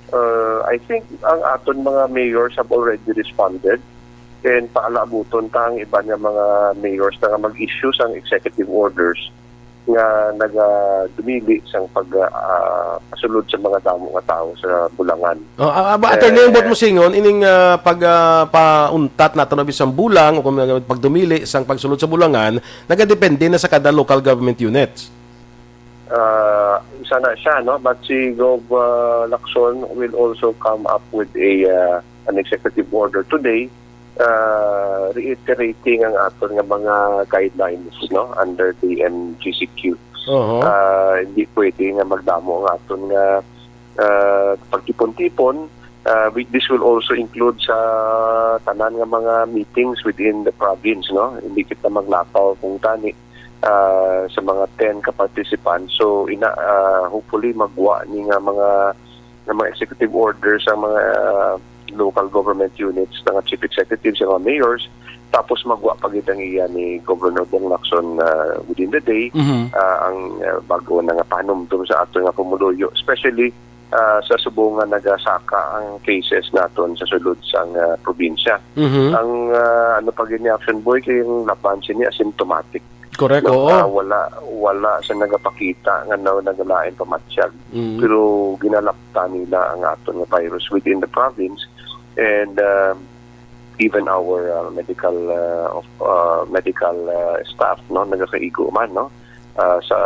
Uh, I think ang aton mga mayors have already responded, and paalaabuton ta ang iban nga mga mayors na nga mag-issue sang executive orders nga nagadumili sang pag, ah, pasulod sa mga damo nga tawo sa Bulangan. Oh, ah, ah, ba, Attorney, ang Eh, buot mo singon, ining, ah, pag, ah, pauntat nato na bisang bulang o kung pagdumili sang pagsulod sa Bulangan, nagadepende na sa kada local government units. Uh, isa na siya, no? But si Gov uh, Lacson will also come up with a uh, an executive order today uh, reiterating ang aton nga mga guidelines, no, under the M G C Q. Oho. Uh, hindi pwede nga magdamo ang aton nga uh, pagtipon-tipon. Uh, we, this will also include sa tanan nga mga meetings within the province, no? Hindi kita maglapaw kung tani uh, sa mga ten ka participants. So ina uh, hopefully magwa ni nga mga nga mga executive orders ang mga uh, local government units, mga chief executives, ang mga mayors, tapos magwa pa gid ang iya ni Governor Bong Lacson uh, within the day. Mhm. Uh, ang uh, bago na nga panumdum sa ato nga pumuluyo, especially uh, sa subong nga nagasaka ang cases naton sa sulod sang uh, probinsya. Mhm. Ang uh, ano pa gid ni Action Boy kay ang laban sini asymptomatic. Correct, no, oo. Ah, wala, wala sa nagapakita nga na, nagalain pamatyag. Mm. Pero ginalapta nila ang aton nga virus within the province, and um, even our uh, medical uh, of, uh, medical uh, staff, no, nagakaigo man, no, uh, sa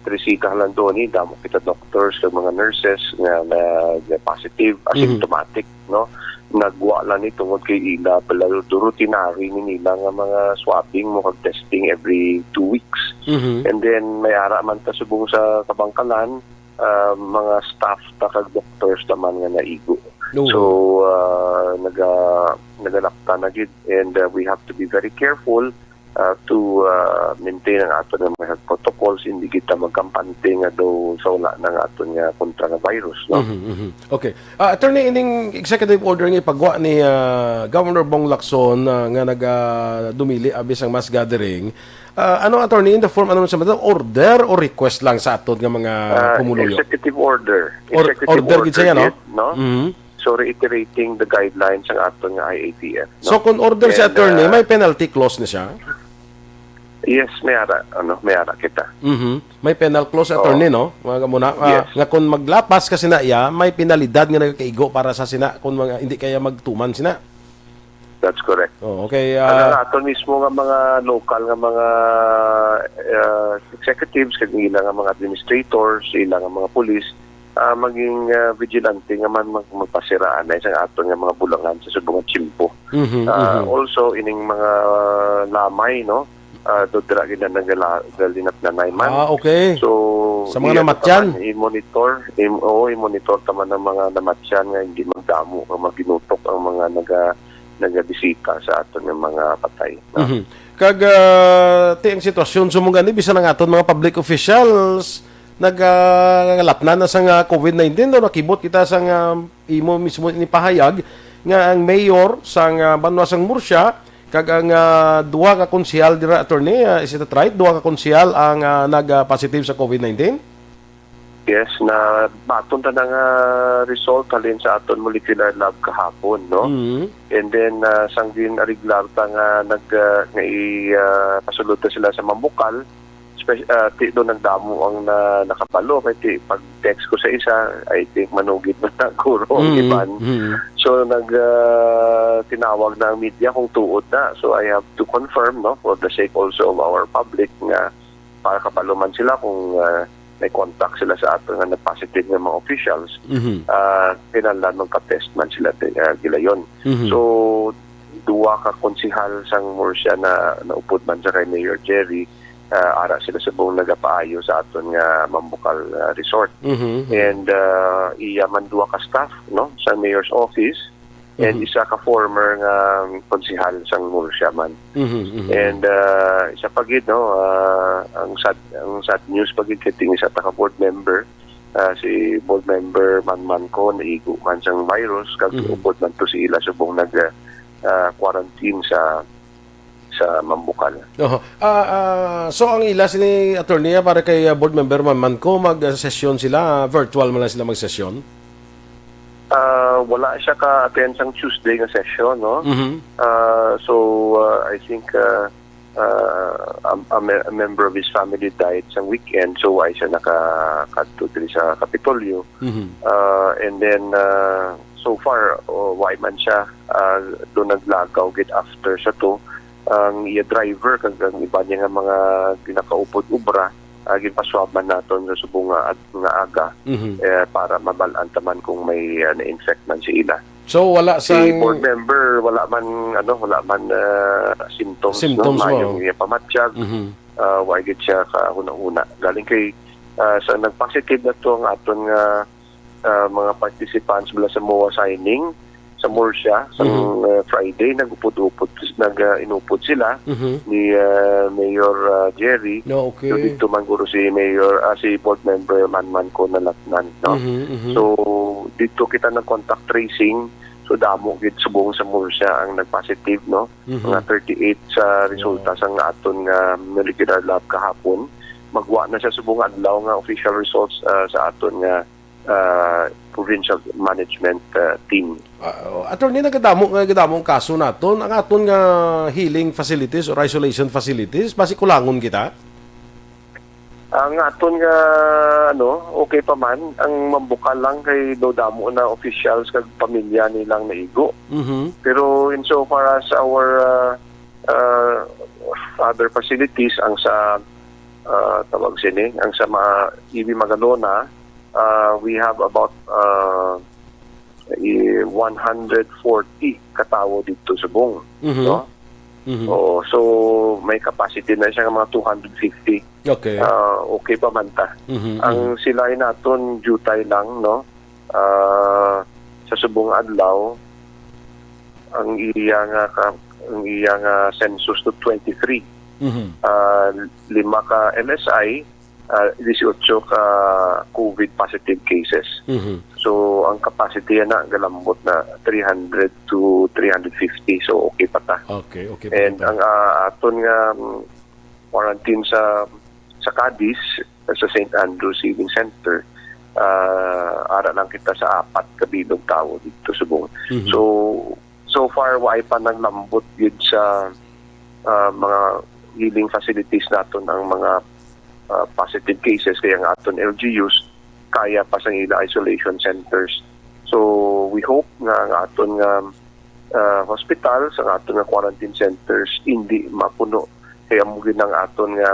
Teresita Jalandoni, damo kita doctors kag mga nurses nga nag-positive, mhm, asymptomatic, no? Nagwa lang ni tungod kay ila pala do routinary ni nila nga mga swabbing mo kag testing every two weeks. Mhm. And then may ara man ta subong sa Kabangkalan, ah, mga staff ta kag doctors naman nga naigo. Oo. So, ah, naga nagalapta na gid, and ah, we have to be very careful uh, to uh, maintain ang aton nga mga health protocols, hindi kita magkampante nga daw sa wala na nga aton nga kontra nga virus, no? Mhm, mhm. Okay. Ah, attorney, ining executive order nga ipagwa ni ah, Governor Bong Lacson ah, nga naga dumili abi sang mass gathering. Ah, ano, attorney, in the form, ano sa mga order o request lang sa aton nga mga Ah, pumuluyo? Executive order. Or- Executive order gid siya, no? Gid, no? Mhm. So, reiterating the guidelines ang aton nga I A T F, no? So, kung order si And, attorney, uh, may penalty clause na siya? Yes, may ara, ano, may ara kita. Mhm. May penal clause, Oo. Attorney, no? Mga muna, ah, Yes. Nga kung maglapas ka sina iya, may penalidad nga nagakaigo para sa sina kung mga hindi kaya magtuman sina. That's correct. Oh, okay. Ang Ah, aton mismo nga mga local nga mga uh, executives, kag ila nga mga administrators, ila nga mga pulis, ah, maging ah, vigilante nga man mag magpasiraan na isang aton nga mga bulangan sa subong nga tiyempo. Mhm, Ah, mhm. Also, ining mga lamay, no? Ah, do dira gid na nagala- galinat na nine months. Ah, okay. So, Sa mga iya namatyan? Taman, i-monitor, im, oo, i-monitor taman ang mga namatyan nga hindi magdamo o maginutok ang mga naga nagadisita sa aton nga mga patay, no? Mhm. Kag ah, ti ang sitwasyon sumong gani bisan ang aton mga public officials nag ah, ngalapnan na sang ah, covid nineteen, no? Nakibot kita sang ah, imo mismo ni pahayag nga ang mayor sang ah, banwa sang Murcia kag ang ah, duha ka konsehal dira, attorney, ah, is it right? Duha ka konsehal ang ah, nag ah, positive sa covid nineteen? Yes, na baton ta na nga result halin sa aton molecular lab kahapon, no? Mhm. And then uh, sang gin-ariglar ta nga nag uh, nga i uh, pasulod ta sila sa Mambukal, spe- uh, ti do nagdamo ang na, nakabalo kay ti pag text ko sa isa, I think manugid na na guro ang Mm, iban. Mm. So nag uh, tinawag na ang media kung tuod na. So I have to confirm, no, for the sake also of our public nga para kabalo man sila kung uh, may contact sila sa ato nga nag-positive nga mga officials, Mhm. uh, kinahanglan magpa-test man sila uh, gilayon. Mhm. So duwa ka konsehal sang Murcia na naupod man sa kay Mayor Jerry, uh, ara sila subong nagapaayo sa aton nga Mambukal uh, Resort. Mhm. And uh, iya man duwa ka staff, no, sa mayor's office, and Mhm. isa ka former nga konsehal sang Murcia man. Mhm, mhm. And uh, isa pa gid, no, uh, ang sad ang sad news pa gid kay ting isa ta ka board member, uh, si board member Manman ko naigo man sang virus kag Mhm. upod man to si ila subong nag uh, quarantine sa sa Mambukal. Oho. Ah, ah, so ang ila sini, attorney, ah, para kay ah, board member Manman ko mag-session sila, ah, virtual man lang sila mag-session? Ah, wala siya ka-attend sang Tuesday nga session, no? Mhm. Ah, so uh, I think uh, uh, a, a, me- a member of his family died sa weekend, so why siya nakakadto diri sa Kapitolyo? Mhm. Uh, and then uh, so far, oh, why man siya uh, do naglagaw gid after sa to ang iya driver kag ang iba niya nga mga ginakaupod obra ah, ginpaswab man naton sa subong nga, nga aga, Mhm. eh, para mabal-an ta man kung may, ah, na-infect man sa ila. So wala sa Si board member, wala man, ano, wala man, ah, symptoms, Symptoms no? mo. Mayong iya pamatyag, Mhm. ah, wa gid siya kahuna-huna. Galing kay, ah, sa nag-positive na to ang aton nga, ah, mga participants mula sa MOA signing sa Murcia sa Mhm. ah, Friday, nag-upod-upod, nag-inupod sila Mhm. ni ah, Mayor ah, Jerry. No, So, okay. dito man guro si Mayor, ah, si Board Member Manman ko nalatnan, no? Mhm, mhm. So, dito kita nag-contact tracing. So, damo gid subong sa Murcia ang nag-positive, no? Mhm. Mga thirty-eight sa resulta sa nga aton nga molecular lab kahapon. Magwa na siya subong adlaw nga official results ah, sa aton nga ah, provincial management ah, team. Ah, attorney, nagadamo nga gadamo ang kaso naton. Ang aton nga healing facilities or isolation facilities, basi kulangon kita. Ang aton nga ano, okay pa man, ang mambukal lang kay do damo na officials kag pamilya nilang naigo. Mhm. Pero in so far as our ah, ah, other facilities, ang sa ah, tawag sini, ang sa mga E B Magalona, ah, we have about ah, i- one hundred forty ka tawo dito subong, Mhm. no? Mhm. Oo, so may capacity na siya nga mga two hundred fifty. Okay. Ah, okay pa man ta. Mhm, Ang sila ay naton jutay lang, no? Ah, sa subong adlaw, ang iya nga ka, ang iya nga census to twenty-three. Mhm. Ah, lima ka L S I, ah, dieciocho ka COVID positive cases. Mhm. So, ang capacity na galambot na three hundred to three hundred fifty. So, okay pa ta. Okay, okay. And pakita. Ang ah, aton nga mm, quarantine sa sa Cadiz, sa Saint Andrew's Healing Center, ah, ara lang kita sa apat ka bilog tawo dito subong. Mhm. So, so far, waay pa naglambot gid sa ah, mga healing facilities naton ang mga ah, positive cases, kaya ang aton L G Us kaya pa sang ila isolation centers. So, we hope nga ang aton nga ah, hospital, sa aton nga quarantine centers, hindi mapuno. Kaya mo gid ang aton nga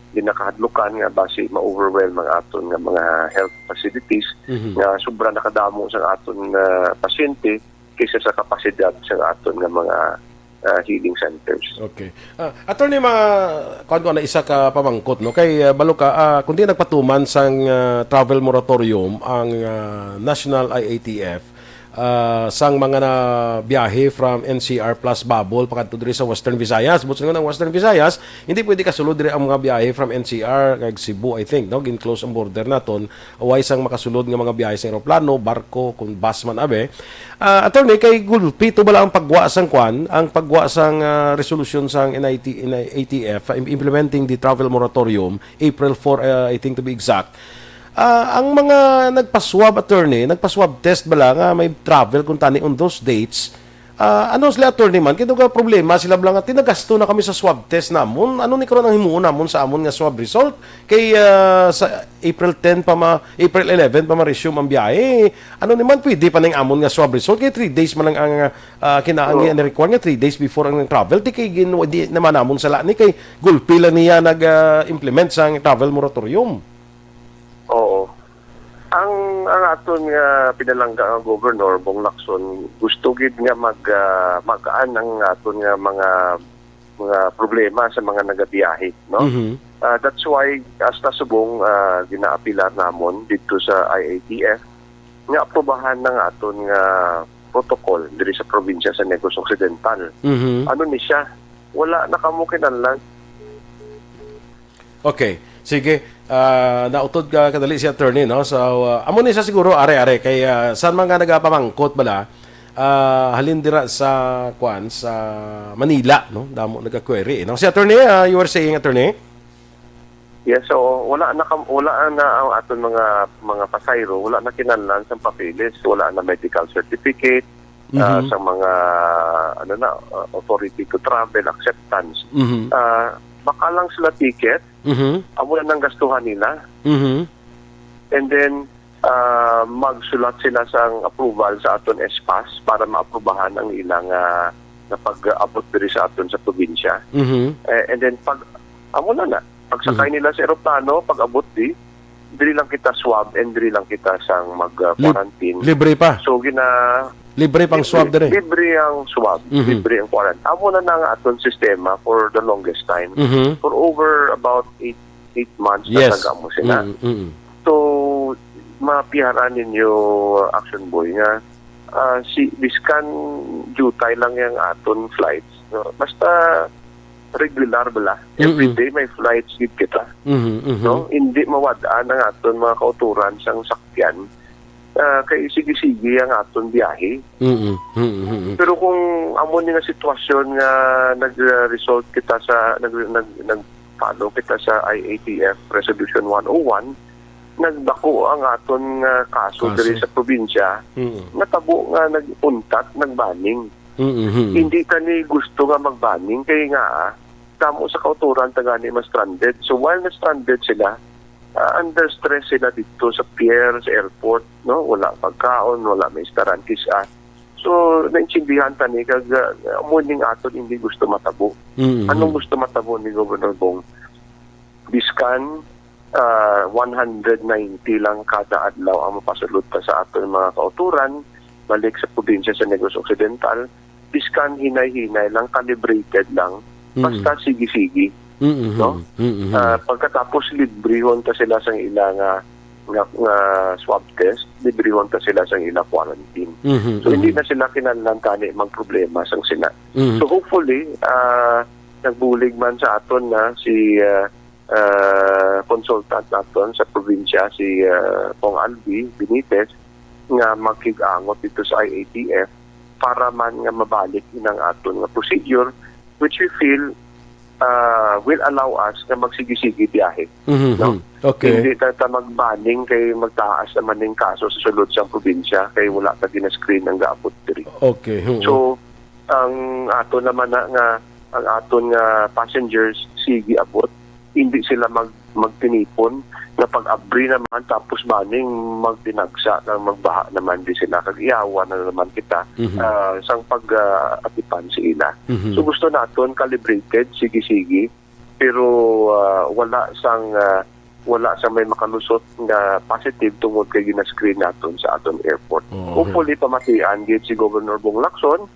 ginakahadlukan nga basi ma-overwhelm ang aton nga mga health facilities Mhm. nga sobra nakadamo sa aton nga pasyente kaysa sa kapasidad sa aton nga mga ah, healing centers. Okay. Ah, attorney, ma kuan ko na isa ka pamangkot, no, kay ah, balo ka, ah, kundi nagpatuman sang ah, travel moratorium ang ah, National I A T F, ah, sang mga na biyahe from N C R plus Babol pakadto diri sa Western Visayas. Buot silingon, ang Western Visayas, hindi pwede kasulod diri ang mga biyahe from N C R kag Cebu, I think, no? Gin-close ang border naton. Way sang makasulod nga mga biyahe sa eroplano, barko, kung bus man, abi. Ah, attorney, kay gulpi to bala ang pagwa sang kwan, ang pagwa sang ah, resolution sang N I T, N I A T F, im- implementing the travel moratorium, April four, ah, I think, to be exact. Ah, ang mga nagpaswab, attorney, nagpaswab test bala nga may travel kung tani on those dates, ah, ano sila, attorney, man? Kaya nga problema sila bala nga, tinagasto na kami sa swab test namon. Ano ni karon ang himuon namon sa amon nga swab result? Kay ah, sa April ten pa ma April eleven pa ma-resume ang biyahe. Ano ni man, pwede pa ning amon nga swab result? Kay three days man lang ang ah, kinaangin, Oo. ang require nga three days before ang travel. Di kay gin, di naman namon sala ni kay gulpi lang niya nag-implement sa travel moratorium. Oo. Ang ang aton nga pinalangga nga Governor Bong Lacson, gusto gid nga mag ah, magaan ang aton nga mga mga problema sa mga nagabiyahe, no? Mhm. Ah, that's why hasta subong ah, ginaapilar namon dito sa I A T F nga aprobahan ng aton nga protocol diri sa probinsya sa Negros Occidental. Mhm. Ano ni siya? Wala na kamo kinahanglan. Okay. Sige. Ah, nautod ka kadali si attorney, no? So, ah, amo ni sa siguro, are-are, kay ah, saan man nga nagapamangkot bala, ah, halin dira sa, kwan, sa Manila, no? Damo nagka-query, eh, no? Si attorney, ah, you were saying, attorney? Yes, so wala na kam- wala na ang aton mga mga pasahero, wala na kinahanglan sa papeles, wala na medical certificate, ah, Mhm. sa mga ano na ah, authority to travel acceptance. Mhm. Ah, baka lang sila ticket, Mhm. amo na nang gastuhan nila. Mhm. And then ah, magsulat sila sang approval sa aton S pass para maaprubahan ang ilang ah, nga pag-abot diri sa aton sa probinsya. Mhm. Eh, and then pag amo na na, Pagsakay Mhm. nila sa eroplano, pag-abot di, diri lang kita swab and diri lang kita sang mag, ah, Lib-, quarantine. libre pa. So, gina-, Libre pang libre, swab diri. libre ang swab, Mhm. libre ang quarantine. Amo na na nga aton sistema for the longest time. Mhm. For over about eight, eight months na Yes. nag-amo sila. Mm, mm. So, mapiharan ninyo, Action Boy, nga, ah, si, biskan jutay lang yang aton flights, no? Basta regular bala. Every Mm-mm. day may flights gid kita. Mhm, mhm. No? Hindi mawad-an ang aton mga kauturan sang sakyan. Ah, kay sige-sige ang aton biyahe. Mm-mm, mm-mm, mm-mm. Pero kung amo ni nga sitwasyon nga nag-result kita sa, nag-, nag-, nag-follow kita sa I A T F Resolution one oh one, nagdako ang aton nga kaso Kaso. diri sa probinsya, Mm. natabo nga nag-untat, nag-banning. Mm-hmm. Hindi ta ni gusto nga mag-banning kay nga, ah, damo sa kauturan ta gani ma-stranded. So, while na-stranded sila, ah, under stress sila dito sa pier, sa airport, no? Wala pagkaon, wala may istaran kis-a. So, naintindihan ta ni kag, ah, amo ning aton hindi gusto matabo. Mm-hmm. Anong gusto matabo ni Governor Bong? Biskan, ah, one hundred ninety lang kada adlaw ang mapasulod pa sa aton mga kauturan, balik sa probinsya sa Negros Occidental, biskan hinay-hinay lang, calibrated lang, Mm. basta sige-sige, Mm-hmm. no? Mm-hmm. Ah, pagkatapos, librehon ta sila sang ila nga, nga, nga swab test, librehon ta sila sang ila quarantine. Mm-hmm. So, hindi Mm-hmm. na sila kinahanglan tani magproblema sang sina. Mm-hmm. So, hopefully, ah, nagbulig man sa aton na si, ah, ah, consultant naton sa probinsya, si, ah, Cong Albi Benitez, nga makig-angot dito sa I A T F para man nga mabalik inang aton nga procedure, which we feel, ah, will allow us nga magsigi-sigi biyahe, Mhm, no? Okay. Hindi ta, ta mag-banning kay magtaas naman ning kaso sa sulod sang probinsya kay wala pa gina-screen ang gaabot diri. Okay, mhm. So, ang ato naman na, nga, ang aton nga passengers, sige abot, hindi sila mag-, magtinipon nga pag-abri naman tapos banning magtinagsa nga magbaha naman di sila kag iyawan na naman kita, Mhm. ah, sang pag, ah, atipan sa ila. Mhm. So, gusto naton calibrated, sige-sige, pero, ah, wala sang, ah, wala sang may makalusot nga positive tungod kay gina-screen naton sa aton airport. Oo. Hopefully, pamatian gid si Governor Bong Lacson,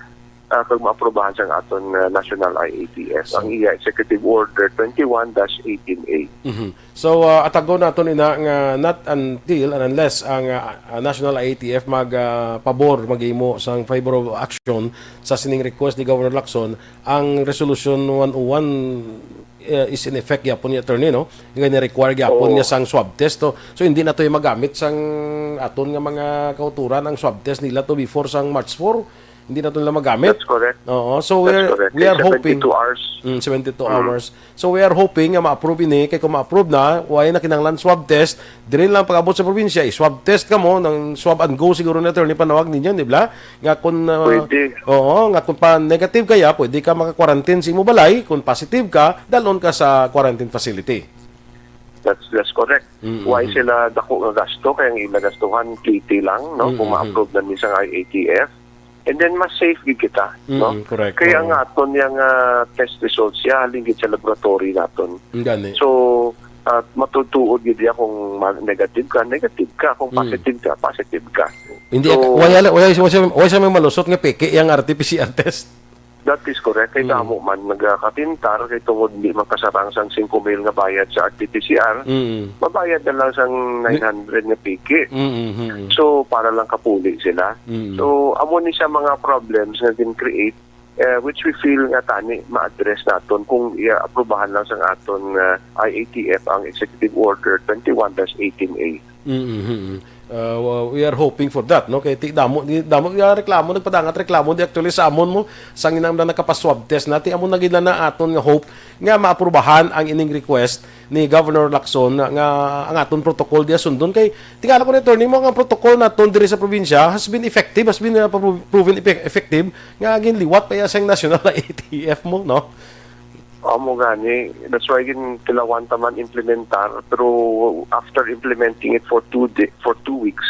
ah, kag maaprobahan sang aton, ah, National I A T F ang So iya Executive Order twenty-one dash eighteen A. Mhm. So, ah, atagon naton ina nga not until and unless ang, ah, ah, National I A T F mag, ah, pabor, maghimo sang favorable action sa sining request ni Governor Lacson, ang Resolution one oh one, eh, is in effect gyapon ni attorney, no? Nga ni-require gyapon Oo. niya sang swab test, no? So, hindi na to yung magamit sang aton nga mga kauturan ang swab test nila to before sang March four. Hindi na to nila magamit. That's correct. Oo. So, That's we're, correct. we Kay are hoping seventy-two hours. Mm, seventy-two Mm. hours. So, we are hoping nga ma-approve ini. Kay kung ma-approve na, wala na kinahanglan swab test. Diri lang pag-abot sa probinsya, i-swab test ka mo, ng swab and go siguro na attorney panawag ninyo, di ba? Nga kung, ah, Pwede. oo, nga kung pa negative kaya, pwede ka maka-quarantine sa imo balay. Kung positive ka, dalon ka sa quarantine facility. That's, that's correct. Mm, Why mm. sila dako nga gasto? Kaya ang ila gastuhan, K T lang, no? Mm, Kung mm. ma-approve na ni sang I A T F. And then, mas safe gid kita, Mm, no? Correct. Kaya Oo. ang aton yang, ah, test results, siya halin gid sa laboratory naton. Gani. So, ah, matutuod gid iya kung ma-, negative ka, negative ka. Kung Mm. positive ka, positive ka. Hindi, So, wala, wala, wala, wala siya may malusot nga peke yang R T P C R test. That is correct. Kay Mm. damo man nagakatintar kay tungod di man kasarang sang singko mil nga bayad sa R T P C R, Mm. mabayad na lang sang Di- nine hundred nga peke. Mm, mm, mm. So, para lang kapuli sila. Mm. So, amo ni siya mga problems nga gin-create, eh, which we feel nga tani ma-address naton kung i-aprobahan lang sang aton, ah, I A T F ang Executive Order twenty-one dash eighteen A. Mm, mm, mm. Uh, wa-, we are hoping for that, no? Kay ti damo, di, damo nga reklamo, nagpadangat reklamo di actually sa amon mo, sang inang na nakapa-swab test na, ti amo na gid na aton nga hope nga maaprubahan ang ining request ni Governor Lacson nga, nga ang aton protocol diya sundon. Kay tingala ko ni attorney mo, ang protocol naton diri sa probinsya has been effective, has been, uh, pro-, proven epe-, effective, nga ginliwat pa iya sang national I A T F mo, no? Amo gani, that's why gin-, kailangan ta man implementar, pero after implementing it for two day, for two weeks,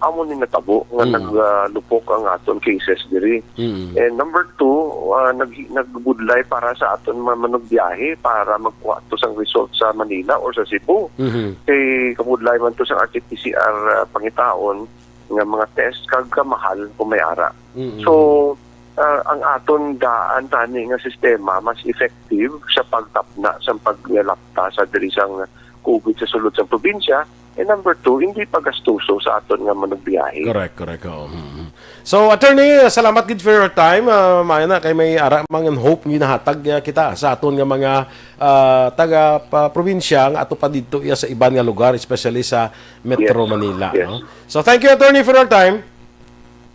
amo ni natabo nga Mm. nag, ah, lupok ang aton cases diri. Mm. And number two, ah, nag-, nagbudlay para sa aton mga manugbiyahe para magkuha to sang result sa Manila or sa Cebu. Mhm. Kay kabudlay man to sa R T P C R, ah, pangitaon nga mga test kag kamahal kung may ara. Mm. So, ah, ang aton daan tani nga sistema mas effective sa pagtapna sang paglapta sa diri sang COVID sa sulod sang probinsya. And number two, hindi pagastuso sa aton nga manugbiyahe. Correct, correct. Oo. Mm, mm. So, Attorney, salamat gid for your time. Ah, maayo na kay may ara man nga hope nga ginahatag, ah, kita sa aton nga mga, ah, taga pa, probinsya nga ato pa didto iya sa iban nga lugar, especially sa Metro Yes. Manila, Yes. no? So, thank you, Attorney, for your time.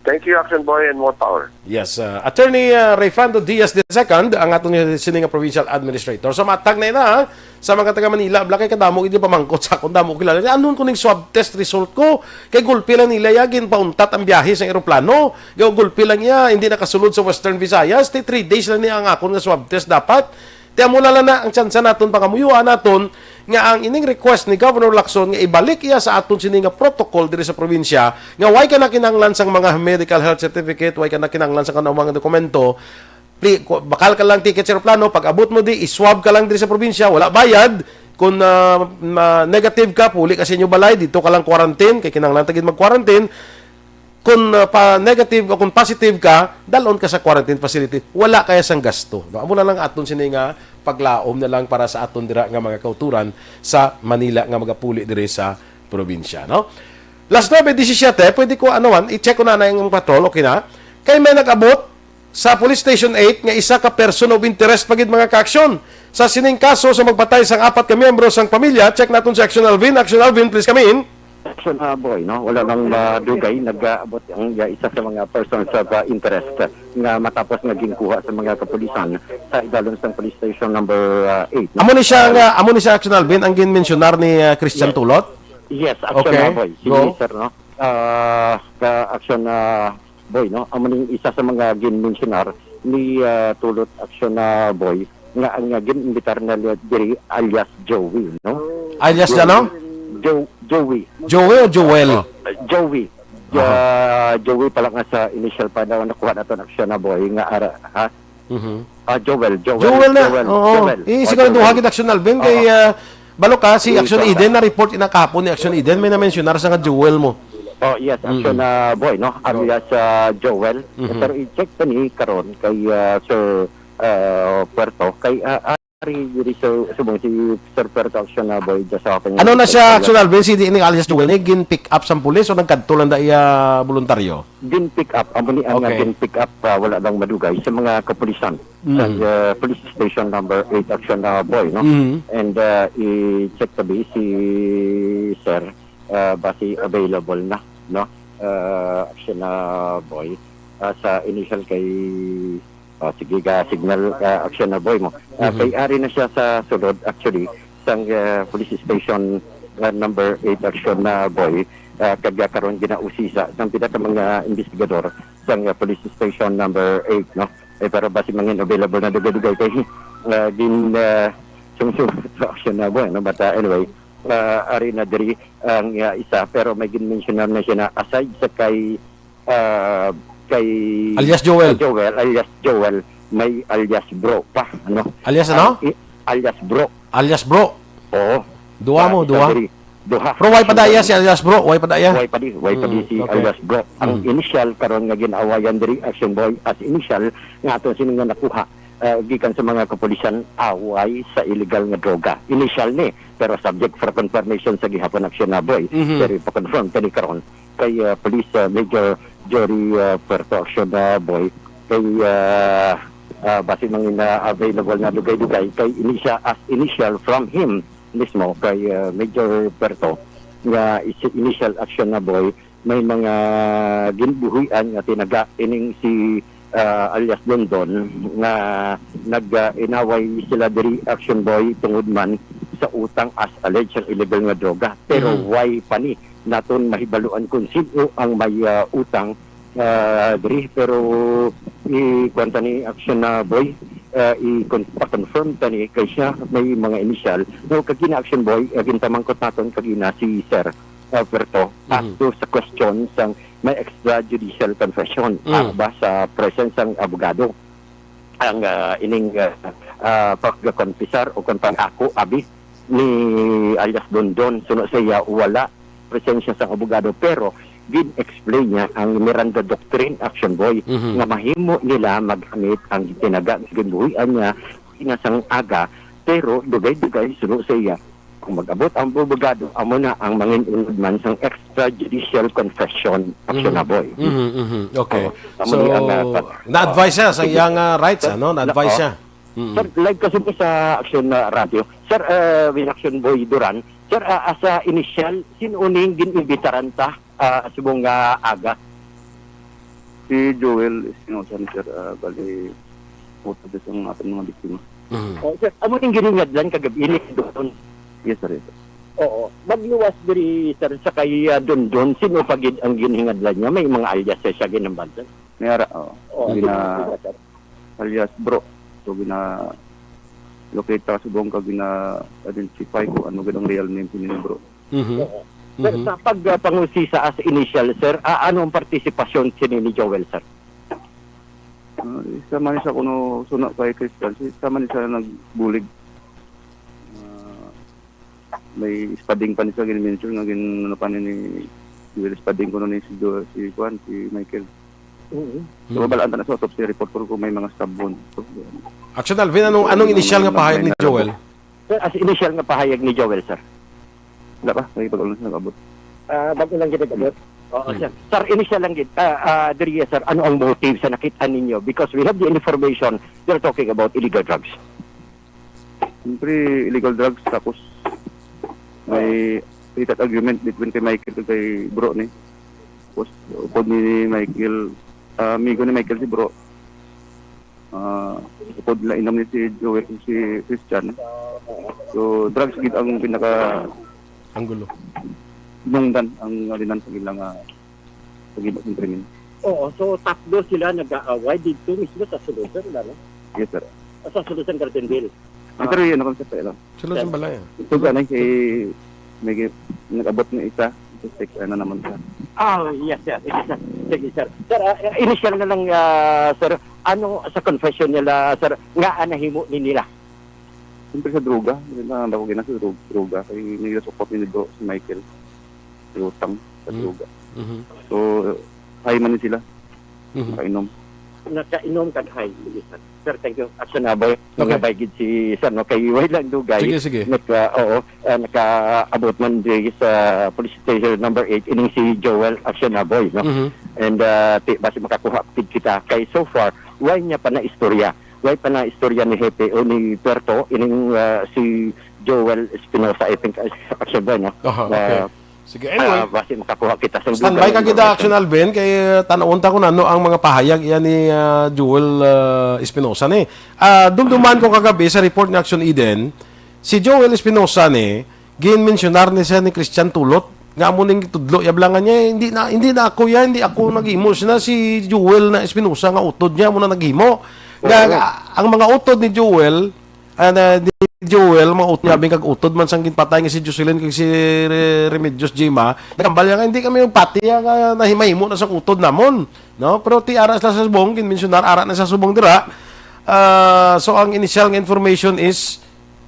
Thank you, Action Boy, and more power. Yes, uh, Attorney, uh, Rayfrando Diaz the second, ang aton sini nga provincial administrator. So, matag na ina, ha? Sa mga taga Manila, bala kay kadamo gid pamangkot sa akon, damo kilala. Anon ko ning swab test result ko? Kay gulpi lang nila ya, ginpauntat ang biyahe sa eroplano. Gaw gulpi lang iya, hindi nakasulod sa Western Visayas. Ti three days lang ni ang akon nga swab test dapat. Ti amo na lang na ang tsansa naton, pangamuyoan naton, nga ang ining request ni Governor Lacson nga ibalik iya sa aton sini nga protocol diri sa probinsya, nga way ka na kinahanglan sang mga medical health certificate, way ka na kinahanglan sang kanang mga dokumento, pli-, ku-, bakal ka lang ticket sa eroplano, pag abot mo di, iswab ka lang diri sa probinsya, wala bayad. Kung, ah, ma-, negative ka, puli ka sa inyo balay, dito ka lang quarantine, kay kinahanglan ta gid mag-quarantine. Kung, ah, pa negative o kung positive ka, dalon ka sa quarantine facility, wala kaya sang gasto. No? Amo na lang aton sini nga paglaom na lang para sa aton dira nga mga kauturan sa Manila nga magapuli diri sa probinsya, no? Las nuebe disisiete, pwede ko, ano, wan, i-check ko na na yung patrol, okay na? Kay may nag-abot sa Police Station eight nga isa ka person of interest pa gid, mga ka-aksyon. Sa sining kaso sa magpatay sang apat ka miyembro sang pamilya, check naton si Action Alvin. Action Alvin, please come in. Action, ah, Boy, no? Wala lang madugay, nag-aabot ang, ah, isa sa mga persons of, ah, interest nga matapos nga ginkuha sa mga kapulisan sa idalom sang police station number, ah, eight, no? Amo ni siya nga, amo ni siya, Action Alvin, ang ginmensyonar ni, ah, Christian Yes. Tulot? Yes, Action, Okay, ah, Boy. Si go. Sir, no? Ah, ka-, Action, ah, Boy, no? Amo ning isa sa mga ginmensyonar ni, ah, Tulot Action, ah, Boy, nga ang, ah, gin-imbitar na li-, diri alias Joey, no? Alias Joey. Ano? Jo-, Joey. Joey o Joel? Ah, Joey. Aha. Ah, Joey pala nga sa initial pa daw nakuha naton Action, ah, Boy, nga ara, ha? Mhm. Ah, Joel, Joel, Joel na. Joel, Oo. Joel. Eh, Oh, siguraduha Joel. Gid, Action Alvin, kay, Oo. ah, balo ka, si Yes, Action sir. Eden, na-report ina kahapon ni Action Eden, may na-mensionar sa nga Joel mo. Oh, yes, Action, Mm. ah, Boy, no? Go. Alias, ah, Joel. Mhm. Pero i-check pa ni karon kay, ah, Sir, ah, Puerto, kay, ah, ari diri sa subong si Sir Puerto Action, ah, Boy, just sa akin. Ano na siya, Action Alvin, si di ni alias Joel, ni gin-pick up sa pulis o nagkadto lang da iya voluntaryo? Gin-pick up, amo ni ang Okay. gin-pick up, ah, wala lang madugay sa mga kapulisan sa, Mm. ah, police station number eight Action, ah, Boy, no? Mm. And, ah, i-check tabi si Sir, ah, basi available na, no? Ah, Action, ah, Boy, ah, sa initial kay, ah, sige, ga signal, ah, Action, ah, Boy, mo. Ah, Mhm. Kay ari na siya sa sulod, actually, sang, ah, police station, ah, number eight Action, ah, Boy, ah, kag, ah, karon ginausisa sang pila ka mga investigador sang, ah, police station number eight, no? Eh, pero basi mangin available na dugay-dugay kay, ah, gin, ah, sungso Action, ah, Boy, no? But, ah, anyway, ah, ari na diri ang, ah, isa, pero may gin-mensionar na siya na aside sa kay, ah, kay Alias Joel. Joel, alias Joel, may alias Bro pa, ano? Alias ano? Ang i-, alias Bro. Alias Bro. Oo. Duha mo, Sa duha? isa diri. Duha. Pero why pa da iya si alias Bro? Why pa da iya? Why pa di? Why pa di Mm, si okay. alias Bro? Ang Mm. initial karon nga gin-awayan diri, Action Boy, as initial nga ato sini nga nakuha, ah, gikan sa mga kapulisan, away sa illegal nga droga. Initial ni, pero subject for confirmation sa gihapon, Action, ah, Boy. Mhm. Pero ipa-confirm tani karon kay, ah, Police, ah, Major Jory, ah, Puerto, Action, ah, Boy, kay, ah, ah, basi mangin-available na dugay-dugay kay ini siya as initial from him mismo kay, ah, Major Puerto nga is-, initial, Action, ah, Boy, may mga ginbuhian nga tinaga ining si, ah, alias Dondon nga nag, ah, inaway sila diri, Action Boy, tungod man sa utang as alleged sa illegal nga droga. Pero Mhm. why pa ni naton mahibaluan kung sino ang may, ah, utang, ah, diri. Pero i-, kuwan ta ni Action, ah, Boy, ah, i-con-, pa-confirm ta ni kay siya may mga initial. No, kagina, Action Boy, ah, ginpamangkot naton kagina si Sir uh, Berto, Mhm. after sa question sang may extrajudicial confession, Mm. ah, ba sa presence sang abogado ang, ah, ining, ah, ah, pagkakonpisar o kon pag-ako, abi, ni alias Dondon, suno sa iya, wala presensya sang abogado, pero gin-explain niya ang Miranda Doctrine, Action Boy, Mhm. nga mahimo nila magamit ang tinaga nga ginbuhian niya ina sang aga, pero dugay-dugay, suno sa iya, kung mag-abot ang abogado, amo na ang mangin-unod man sang extrajudicial confession, Action Mhm. Boy. Mhm, mhm. Okay. Oo, amo So, ni ang, ah, pag-, na-advise siya sa sige. iyang, ah, rights, Sir, ano? Na-advise na-, siya. Mm. Sir, live kasi po sa Action, ah, Radio. Sir, ah, with Action Boy Duran. Sir, ah, as a initial, sin-o ning gin-imbitaran ta, ah, subong nga aga? Si Joel Espinosa ni, sir, ah, bali, utod sa mga aton mga biktima. Mhm. Oh, sir, amo ning giningadlan kagabi ni Dondon. Yes, sir, yes, sir. Oo. Magluwas diri, sir, sa kay, ah, Dondon, sino pa gid ang ginhingadlan niya? May mga alias siya ginambal, sir? May ara, oo. Oo, Gina-, sino, sir? Alias Bro. So, gina-locate ta subong kag gina-identify kung ano gid ang real name sini ni Bro. Mhm. Oo. Sir, Mhm. sa pag, ah, pangusisa as initial, sir, ah, ano ang partisipasyon sini ni Joel, sir? Ah, isa man siya kuno suna kay Crystal, isa man siya nagbulig. Ah, may spading pa ni siya gin-mention nga gin-, ano pa ni, ni Joel, spading kuno ni si Jo-, si kuan, si Michael. Mhm. So, Mm. balaan ta na sa autopsy report kung may mga stab wound. So, Action Alvin, anong, anong initial nga pahayag ni Joel? Sir, as initial nga pahayag ni Joel, sir. Wala pa, may pag-ulan sa nag-abot. Ah, bago lang gid nag-abot. Oo, Hmm. sir. Sir, initial lang gid. Ah, ah, diri, sir, ano ang motive sa nakita ninyo? Because we have the information, they're talking about illegal drugs. Siyempre, illegal drugs, tapos may heated argument between kay Michael kag kay Bro ni. Tapos, upod ni Michael, ah, amigo ni Michael si Bro. Ah, upod nila inom ni si Joel, si Christian. So, drugs gid ang pinaka Ang gulo. nungdan ang alinan sa ilang, ah, paghimo sa krimen. Oo, so tatlo sila nag-aaway dito mismo sa Sulutan, ano? Yes, sir. Ah, sa Sulutan Garden Hill. Ang Ah. Pero yun, ako sa pala. Sila Sir. sa balay, ah. Ito ka na kay may gi-, nag-abot na isa. Suspect, ano naman siya. Ah, yes, sir. Sige, sir. Sige, sir. Sir, ah, initial na lang, ah, sir. Ano sa confession nila, sir, nga ang nahimo ni nila? Siyempre sa droga. Yun na, ako gina sa dro-, droga. Kay may support ni bro, si Michael. Utang sa Hmm. droga. Mhm. So, high man ni sila. Mhm. Nakainom. Nakainom kag high. Sige, sir. Sir, thank you. Action na, boy. Okay. Nabay gid si sir, no? Kay way lang dugay. Sige, sige. Naka, oo, ah, nakaabot man di sa police station number eight, ining si Joel Action na, boy, no? Mhm. And, ah, ti-, basi makakuha gid kita. Kay so far, way niya pa na istorya. Way pa na istorya ni Hepe o ni Puerto, ining, ah, si Joel Espinosa, I think, ah, Action, boy, no? Aha, Na, okay. Sige, ah, anyway. Basi makakuha kita sa Standby dugang ka gid, information. Action Alvin, kay, uh, tanawon ta kung ano ang mga pahayag iya ni, uh, Joel, uh, Espinosa ni. Ah, dumduman ko kagabi sa report ni Action Eden, si Joel Espinosa ni, ginmensyonar ni siya ni Christian Tulot, nga amo ning tudlo, yablangan niya, "Hindi na, hindi na ako yan, hindi ako naghimo, siya na si Joel na Espinosa nga utod niya, amo na naghimo." Nga, Oo. Ang mga utod ni Joel, Ah, na, ni Joel, mga ut-, labing kag utod man sang ginpatay nga si Jocelyn kag si Re-, Remedios Jima, nagambal niya nga, "Hindi kami magpati, ah, nga nahimahimo na sang utod namon." No? Pero ti ara sila sa subong, ginmensyonar, ara na sa subong dira. Ah, so, ang initial nga information is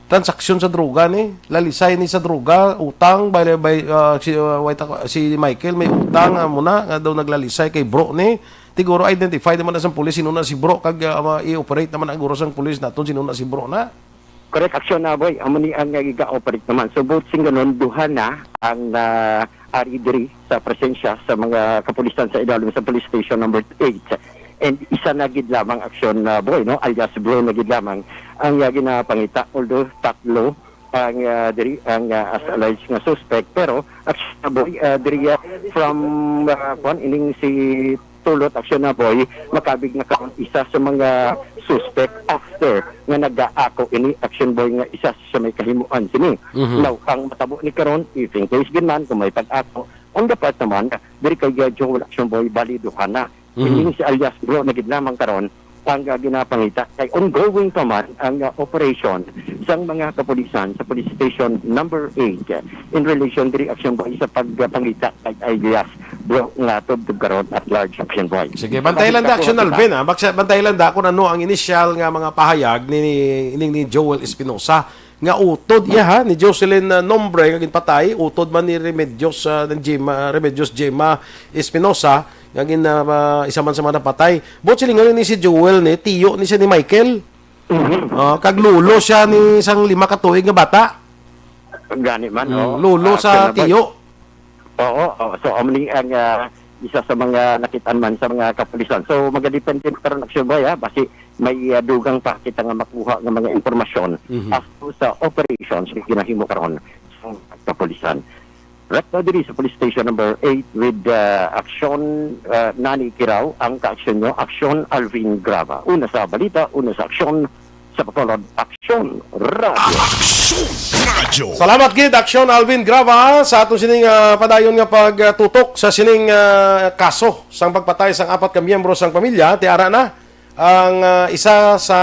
transaksyon sa droga ni. Lalisay ni sa droga, utang, by, by, ah, si, ah, wait ako, si Michael may utang, ah, muna, nga daw naglalisay kay bro ni. Siguro identify naman na sang pulis sino na si bro, kag, ah, ma-, i-operate naman ang guro sang pulis naton sino na si bro na. Correct, Action na, boy. Amo ni ang, ah, giga-operate naman. So, both sing ganun, duha na ang, ah, ari diri sa presensya sa mga kapulisan sa ilalim sa Police Station Number Eight. And isa na gid lamang, Action na, boy, no? Alias Bro na gid lamang ang, ah, ginapangita. Although tatlo ang, ah, diri ang, ah, as alleged nga suspect, pero Action na, boy, ah, diri, ah, from, ah, kwan, ining si Tulot, Action na, boy, makabig na karon isa sa mga suspect after nga nagaako ini, Action Boy, nga isa sa may kahimuan sini. Mhm. Now, ang matabo ni karon, if in case gid man, kung may pag-ako, ang dapat naman, diri kay, uh, Joel, Action Boy, bali duha na. Mhm. Ining si alias Bro na gid lamang karon, ang, ah, ginapangita, kay ongoing pa man ang, ah, operation sang mga kapulisan sa Police Station Number Eight, ah, in relation diri, Action Boy, sa pagpangita kay alias Bro nga tubtob karon at large, Action Boy. Sige, bantay lang da, Action Alvin, ah. Baksa-, bantay lang da kung ano ang inisyal nga mga pahayag ni, ni, ni Joel Espinosa nga utod iya, ha, ni Jocelyn, ah, Nombre nga ginpatay, utod man ni Remedios, ah, ni Gemma, Remedios Gemma Espinosa nga gin-, ah, isa man sa mga napatay. Buot silingon ni si Joel ni, tiyo ni siya ni Michael. Mhm. Ah, kag lolo siya ni sang lima ka tuig nga bata. Gani man, Mm, oh. Lolo Ah, sa kaya ba? Tiyo. Oo, oo. So, amo ni ang, ah, isa sa mga nakitaan man sa mga kapulisan. So, magadepende karon, Action Boy, ha? Basi may, ah, dugang pa kita nga makuha nga mga impormasyon Mhm. as to sa operations nga ginahimo karon sa kapulisan. Right now, diri sa Police Station Number Eight with, ah, Action, ah, Nani Kirao, ang kaaksyon nyo, Action Alvin Grava. Una sa balita, una sa aksyon, sa Bacolod, Action Radio. Action Radio. Salamat gid, Action Alvin Grava, sa aton sining, ah, padayon nga pagtutok sa sining, ah, kaso sang pagpatay sang apat ka miyembro sang pamilya. Ti ara na ang, ah, isa sa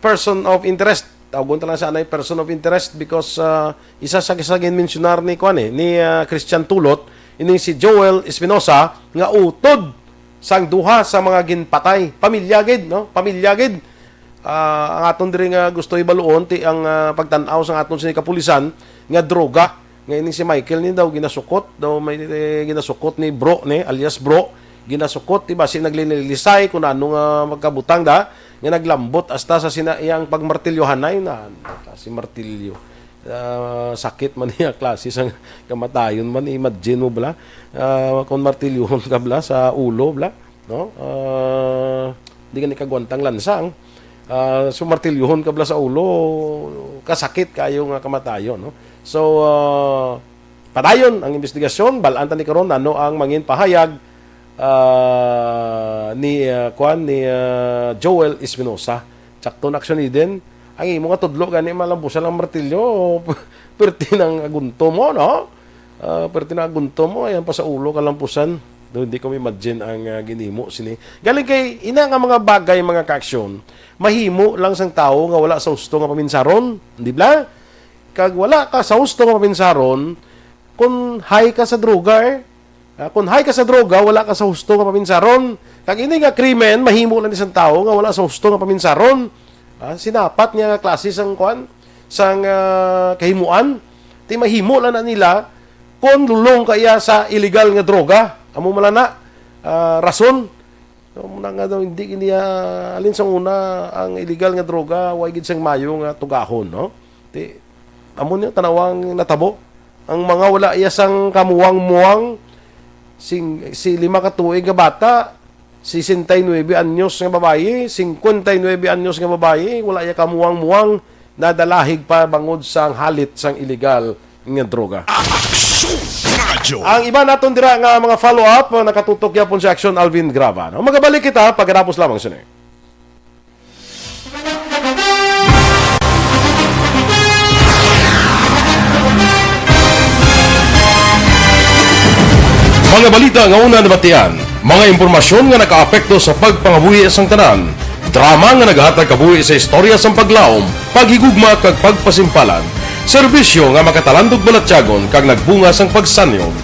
person of interest. Tawgon ta lang siya anay person of interest because, ah, isa sa, sa ginmensyonar ni, kuan, eh, ni, ah, Christian Tulot, ining si Joel Espinosa, nga utod sang duha sa mga ginpatay. Pamilya gid, no? Pamilya gid. Ah, ang aton diri nga gusto ibaluon, ti ang, ah, pagtan-aw sang aton sini kapulisan nga droga. Nga ining si Michael ni daw ginasukot, daw may, eh, ginasukot ni Bro, ni, alias Bro. Ginasukot, di ba, si naglinilisay kung ano nga magkabutang da, nga naglambot hasta sa sina iyang pagmartilyohanay na, si martilyo. Ah, sakit man niya klase sang kamatayon man, imagine mo bala. Ah, kung martilyohon ka bala sa ulo bala, no? Ah, di gani kagwantang lansang. Ah, so martilyohon ka bala sa ulo, kasakit kayo nga kamatayon, no? So, ah, padayon ang investigasyon, bal-an ta ni karon ano ang mangin pahayag, ah, ni, ah, kuan, ni, ah, Joel Espinosa. Sakto na, Action Eden. Ang imo nga tudlo gani malambusan ang martilyo, perti nang agunto mo, no? Ah, perti nang agunto mo, ayan pa sa ulo kalampusan. Do, hindi ko ma-imagine ang, ah, ginimo sini. Galing kay ina nga mga bagay, mga kaaksyon, mahimo lang sang tawo nga wala sa husto nga paminsaron, di ba? Kag wala ka sa husto nga paminsaron, kung high ka sa droga, eh, Ah, kung high ka sa droga, wala ka sa husto nga paminsaron. Kag ini nga krimen, mahimo lang ni sang tawo nga wala sa husto nga paminsaron. Ah, sinapat niya nga klase sang kuan, sang, ah, kahimuan. Ti mahimo lang na nila kung lulong ka iya sa illegal nga droga. Amo man lang na, ah, rason. So, muna nga daw, hindi niya, alin sang una, ang illegal nga droga, way gid sang mayo nga tugahon, no? Ti, amo niya, tanawang natabo. Ang mga wala iya sang kamuwang-muwang, sing, si lima ka tuig nga bata, sesenta y nuebe anyos nga babayi, cincuenta y nuebe anyos nga babayi, wala iya kamuwang-muwang, nadalahig pa bangod sang halit sang iligal nga droga. Aksyon Radyo. Ang iba naton dira nga mga follow-up, nakatutok yapon si Aksyon Alvin Grava, no? Magabalik kita pagkatapos lamang sini. Mga balita nga una nabatian, mga impormasyon nga nakaapekto sa pagpangabuhi sang tanan, drama nga nagahatag kabuhi sa istorya sang paglaom, paghigugma kag pagpasimpalan, serbisyo nga makatalandog balatyagon kag nagbunga sang pagsanyog.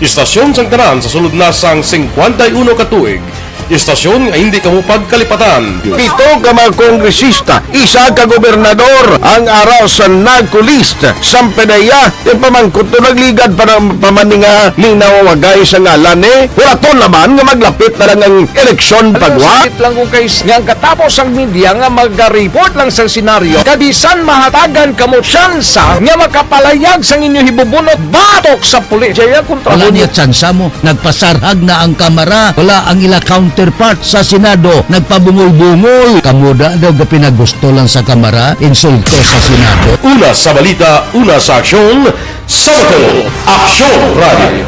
Istasyon sang tanan sa sulod na sang singkwenta y uno ka tuig. Istasyon nga hindi kamo pagkalipatan. Pito ka mga kongresista, isa ka gobernador ang ara sa NAGCO list. Sampanaya, ipamangkot to nagligad para pamaninga ni nawawagay sa ngalan ni. Wala to laman nga maglapit na lang ang eleksyon pagwa. Sakit lang kung kay nga ang katapos ang media nga mag-report lang sa senaryo, kabisan mahatagan kamo tsansa nga makapalayag sang inyo hibubunot batok sa pulis. Jaya kontra Wala mo. Niya tsansa mo. Nagpasarhag na ang Kamara. Wala ang ila counterpart sa Senado. Nagpabungol-bungol. Kamo da daw gapinagusto lang sa Kamara. Insulto sa Senado. Una sa balita, una sa aksyon, sa Bacolod, Aksyon Radio.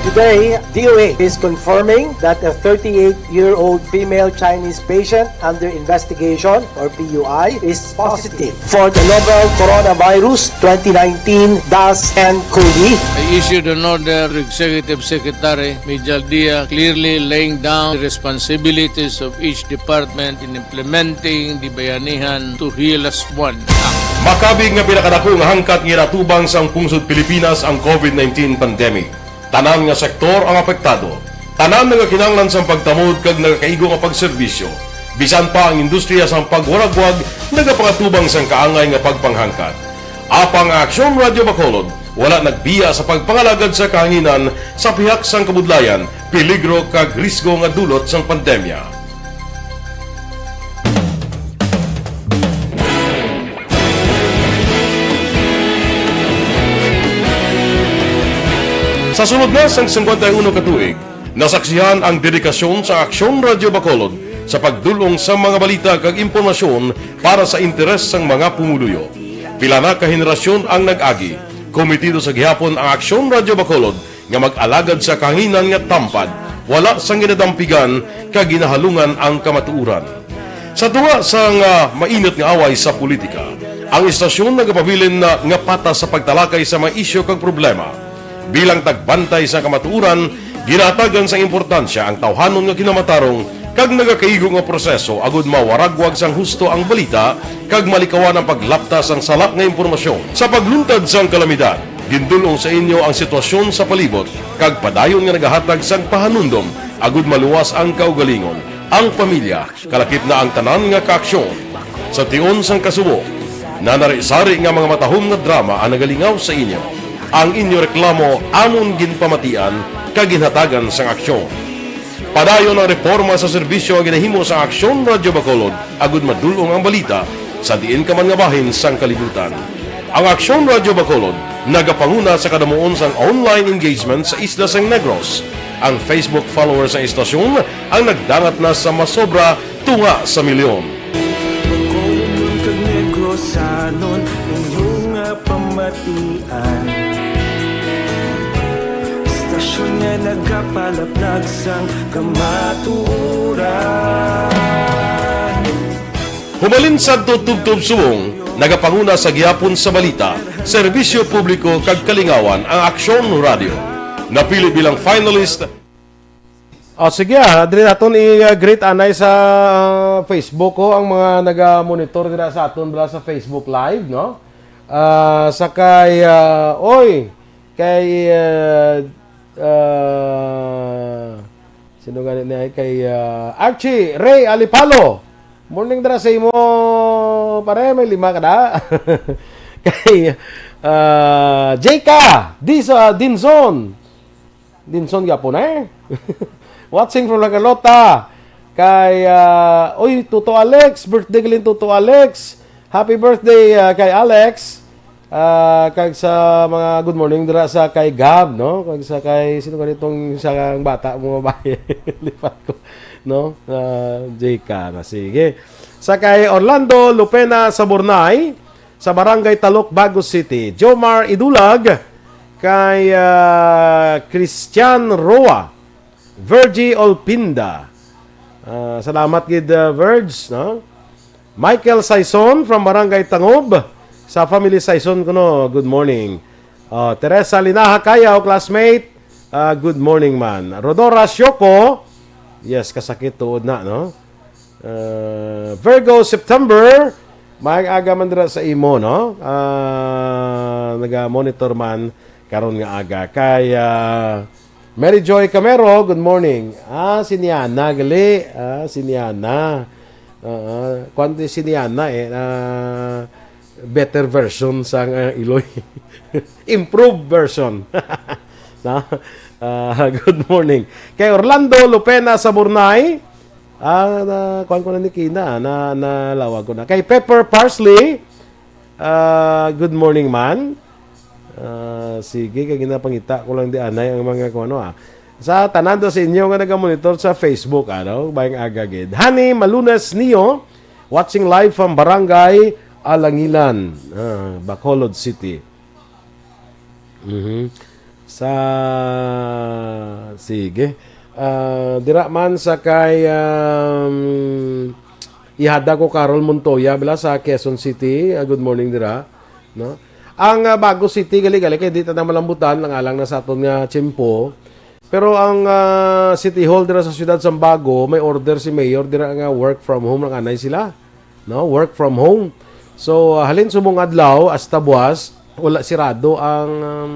Today, D O H is confirming that a thirty-eight-year-old female Chinese patient under investigation, or P U I, is positive for the novel coronavirus twenty nineteen DAS nCoV. I issued an order to Executive Secretary Mijal Dia, clearly laying down the responsibilities of each department in implementing the Bayanihan to Heal Us One Act. Makabig nga pinakadako nga hangkat nga ginatubang sang pungsod Pilipinas ang COVID nineteen pandemic. Tanan nga sektor ang apektado. Tanan nagakinahanglan sang pagtamod kag nagakaigo nga pagserbisyo. Bisan pa ang industriya sang pagwaragwag nagapangatubang sang kaangay nga pagpanghangkat. Apang ang Aksyon Radyo Bacolod wala nagbiya sa pagpangalagad sa kahanginan sa pihak sang kabudlayan, peligro kag risgo nga dulot sang pandemya. Sa sulod na sang singkwenta y uno ka tuig, nasaksihan ang dedikasyon sa Aksyon Radyo Bacolod sa pagdul-ong sa mga balita kag impormasyon para sa interes sang mga pumuluyo. Pila na ka henerasyon ang nag-agi. Komitido sa gihapon ang Aksyon Radyo Bacolod nga mag-alagad sa kahanginan nga tampad, wala sang ginadampigan kag ginahalungan ang kamatuoran. Sa tunga sang, ah, mainit nga away sa politika, ang istasyon nagapabilin na nga patas sa pagtalakay sa mga isyu kag problema. Bilang tagbantay sa kamatuoran, ginahatagan sang importansya ang tawhanon nga kinamatarong kag nagakaigo nga proseso agud mawaragwag sang husto ang balita kag malikawan ang paglapta sang sala nga impormasyon. Sa pagluntad sang kalamidad, gindul-ong sa inyo ang sitwasyon sa palibot kag padayon nga nagahatag sang pahanumdom agud maluwas ang kaugalingon, ang pamilya, kalakip na ang tanan nga kaaksyon. Sa tion sang kasubo, nanari-sari nga mga matahom nga drama ang nagalingaw sa inyo. Ang inyo reklamo amon ginpamatian kag ginhatagan sang aksyon. Padayon ang reporma sa serbisyo nga ginahimo sang Aksyon Radyo Bacolod agud madul-ong ang balita sa diin ka man nga bahin sang kalibutan. Ang Aksyon Radyo Bacolod nagapanguna sa kadamuon sang online engagement sa isla sang Negros. Ang Facebook followers sang istasyon ang nagdangat na sa masobra tunga sa milyon. Bacolodnon kag Negrosanon, inyo nga pamatian. Istasyon nga nagapalaplag sang kamatuoran. Hubalin sadto tubtob subong, nagapanguna sa gihapon sa balita, serbisyo publiko kag kalingawan ang Aksyon Radyo. Napili bilang finalist. O, sige, ah, diri naton i-greet anay sa, ah, Facebook, oh, ang mga naga-monitor dira sa aton bala sa Facebook Live, no? Ah, sa kay, ah, oy, kay, ah, ah, sino gani ni ay? Kay, ah, Archie Ray Alipalo. Morning dira sa imo, pare, may lima ka na. Kay, ah, J K, Dis-, ah, Dinson. Dinson gyapon, eh. Watching from La Carlota. Kay, ah, oy, Toto Alex, birthday galing Toto Alex. Happy birthday, ah, kay Alex. Ah, kag sa mga good morning dira sa kay Gab, no? Kag sa kay, sino ganitong isang bata mo, babae? Lipat ko, no? Ah, J K na, sige. Sa kay Orlando Lupena Saburnay, sa Barangay Talok, Bago City. Jomar Idulag, kay, ah, Christian Roa, Virgie Olpinda. Ah, salamat gid, ah, Virge, no? Michael Saison from Barangay Tangob. Sa family Saison kuno, good morning. Ah, Teresa Linaha Kayaw, classmate. Ah, good morning man. Rodora Sioko. Yes, kasakit tuod na, no? Ah, Virgo September, maayong aga man dira sa imo, no? Ah, naga-monitor man karon nga aga. Kay, ah, Mary Joy Camero, good morning. Ah, si Niana, gali. Ah, si Niana. Ah, kwan di si Niana, eh, ah, better version sa, ah, Iloy. Improved version. No? Ah, good morning. Kay Orlando Lupena Saburnay, ah, na, kwan ko na ni Kina, na, nalawag ko na. Kay Pepper Parsley, ah, good morning man. Ah, sige, kay ginapangita ko lang di anay ang mga kung ano, ah. Sa tanan daw sa inyo nga nagamonitor sa Facebook, ano, bayang aga gid. Honey Malunas Neo, watching live from Barangay Alangilan, ah, Bacolod City. Mhm. Sa, sige. Ah, dira man sa kay, um, ihada ko Carol Montoya, bala, sa Quezon City. Ah, good morning dira, no? Ang, ah, Bago City, gali-gali, kay di ta na malambutan, ang alang na sa aton nga tiyempo. Pero ang, ah, City Hall dira sa siyudad sang Bago, may order si Mayor dira nga work from home ang anay sila, no? Work from home. So, ah, halin subong adlaw hasta buwas, wala, sirado ang, um,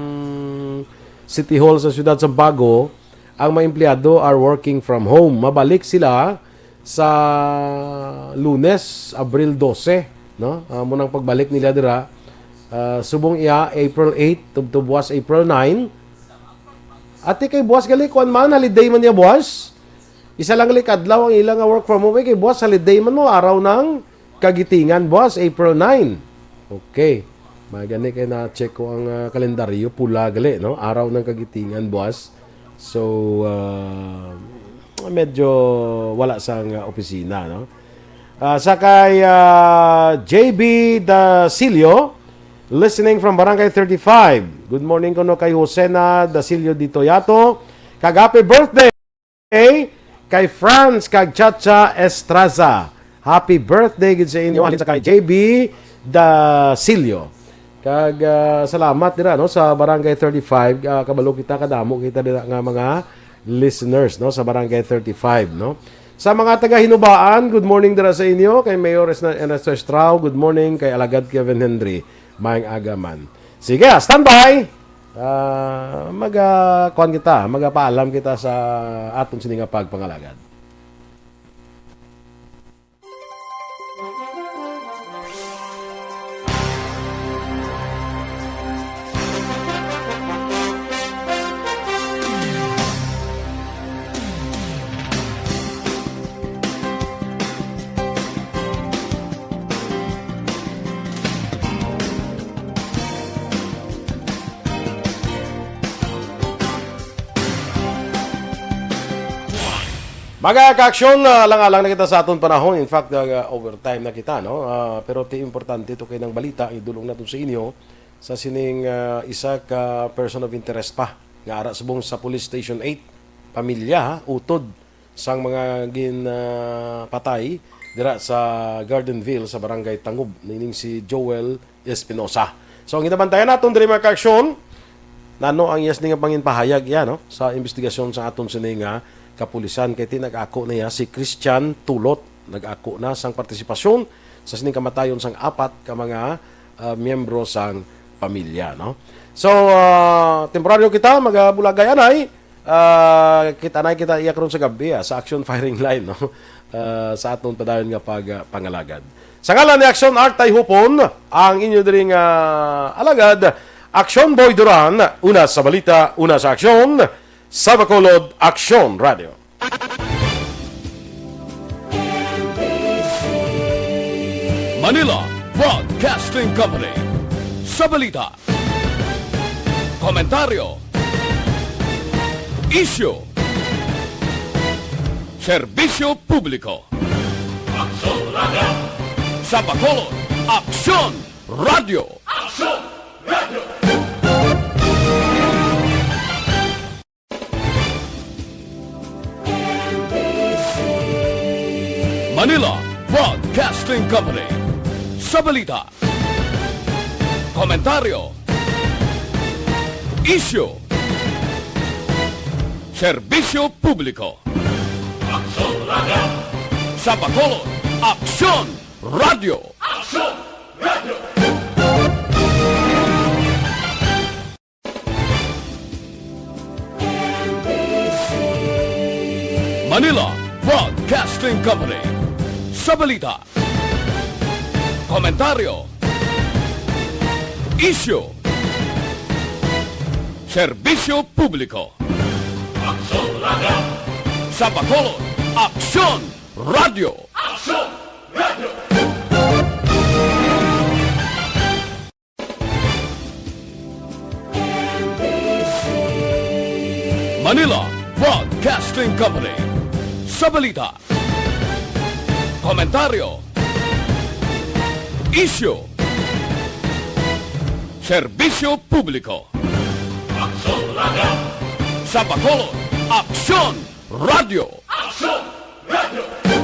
City Hall sa siyudad sang Bago. Ang mga empleyado are working from home. Mabalik sila sa Lunes, Abril dose, no? Ah, amo nang pagbalik nila dira. Ah, subong iya, April eight, tubtob buwas, April nine. Ati kay buwas gali, kuwan man, holiday man niya buwas. Isa lang gali kadlaw ang ila nga work from home, eh, kay buwas holiday man mo, araw ng Kagitingan buwas, April nine. Okay. Magani kay na-check ko ang, ah, kalendaryo, pula gali, no? Araw ng Kagitingan buwas. So, ah, medyo wala sang, ah, opisina, no? Ah, sa kay, ah, J B Dasilio, listening from Barangay thirty-five. Good morning kuno kay Josena Dasilio Ditoyato. Kag happy birthday kay Franz kag Chacha Estraza. Happy birthday gid sa inyo, halin sa kay J B Dasilio. Kag, ah, salamat dira, no, sa Barangay thirty-five. Ah, kabalo kita, kadamo kita dira nga mga listeners, no, sa Barangay thirty-five, no. Sa mga taga Hinubaan, good morning dira sa inyo. Kay Mayor Ernesto Estrao, good morning. Kay Alagad Kevin Henry, maayong aga man. Sige, ah, standby. Ah, mag, ah, kuwan kita, magapaalam kita sa aton sini nga pagpangalagad. Mga kaaksyon, ah, alang-alang na kita sa aton panahon. In fact, ah, overtime na kita, no? Ah, pero ti importante to kay nang balita, idulong nato sa inyo sa sining, ah, isa ka person of interest pa nga ara subong sa Police Station eight, pamilya, ha, utod sang mga gin, ah, patay dira sa Gardenville sa Barangay Tangub, nining si Joel Espinosa. So, ang ginabantayan naton diri, mga kaaksyon, nano ang iya sini nga panginpahayag iya, no, sa investigasyon sa aton sini nga kapulisan, kay ti nag-ako na iya si Christian Tulot, nag-ako na sang partisipasyon sa sining kamatayon sang apat ka mga, ah, miyembro sang pamilya, no? So, ah, temporaryo kita, magabulagay anay. Ah, kita na kita iya karon sa gabi, ah, sa action firing line, no? Ah, sa aton padayon nga pag, ah, pangalagad. Sa ngalan ni Action Art Tayhupon, ang inyo diri nga alagad, Action Boy Duran, una sa balita, una sa aksyon, sa Bacolod, Action Radio. Manila Broadcasting Company. Sa balita, komentaryo, isyu, serbisyo publiko. Aksyon Radio. Sa Bacolod, Aksyon Radio. Aksyon Radio. Manila Broadcasting Company. Sa balita, komentaryo, isyu, serbisyo publiko. Aksyon Radio. Sa Bacolod, Aksyon Radio. Aksyon Radio. Manila Broadcasting Company. Sa balita, komentaryo, isyu, serbisyo publiko. Aksyon Radio. Sa Bacolod, Aksyon Radio. Aksyon Radio. Manila Broadcasting Company. Sa balita, komentaryo, isyu, serbisyo publiko. Sa Bacolod, Aksyon Radio. Aksyon Radio.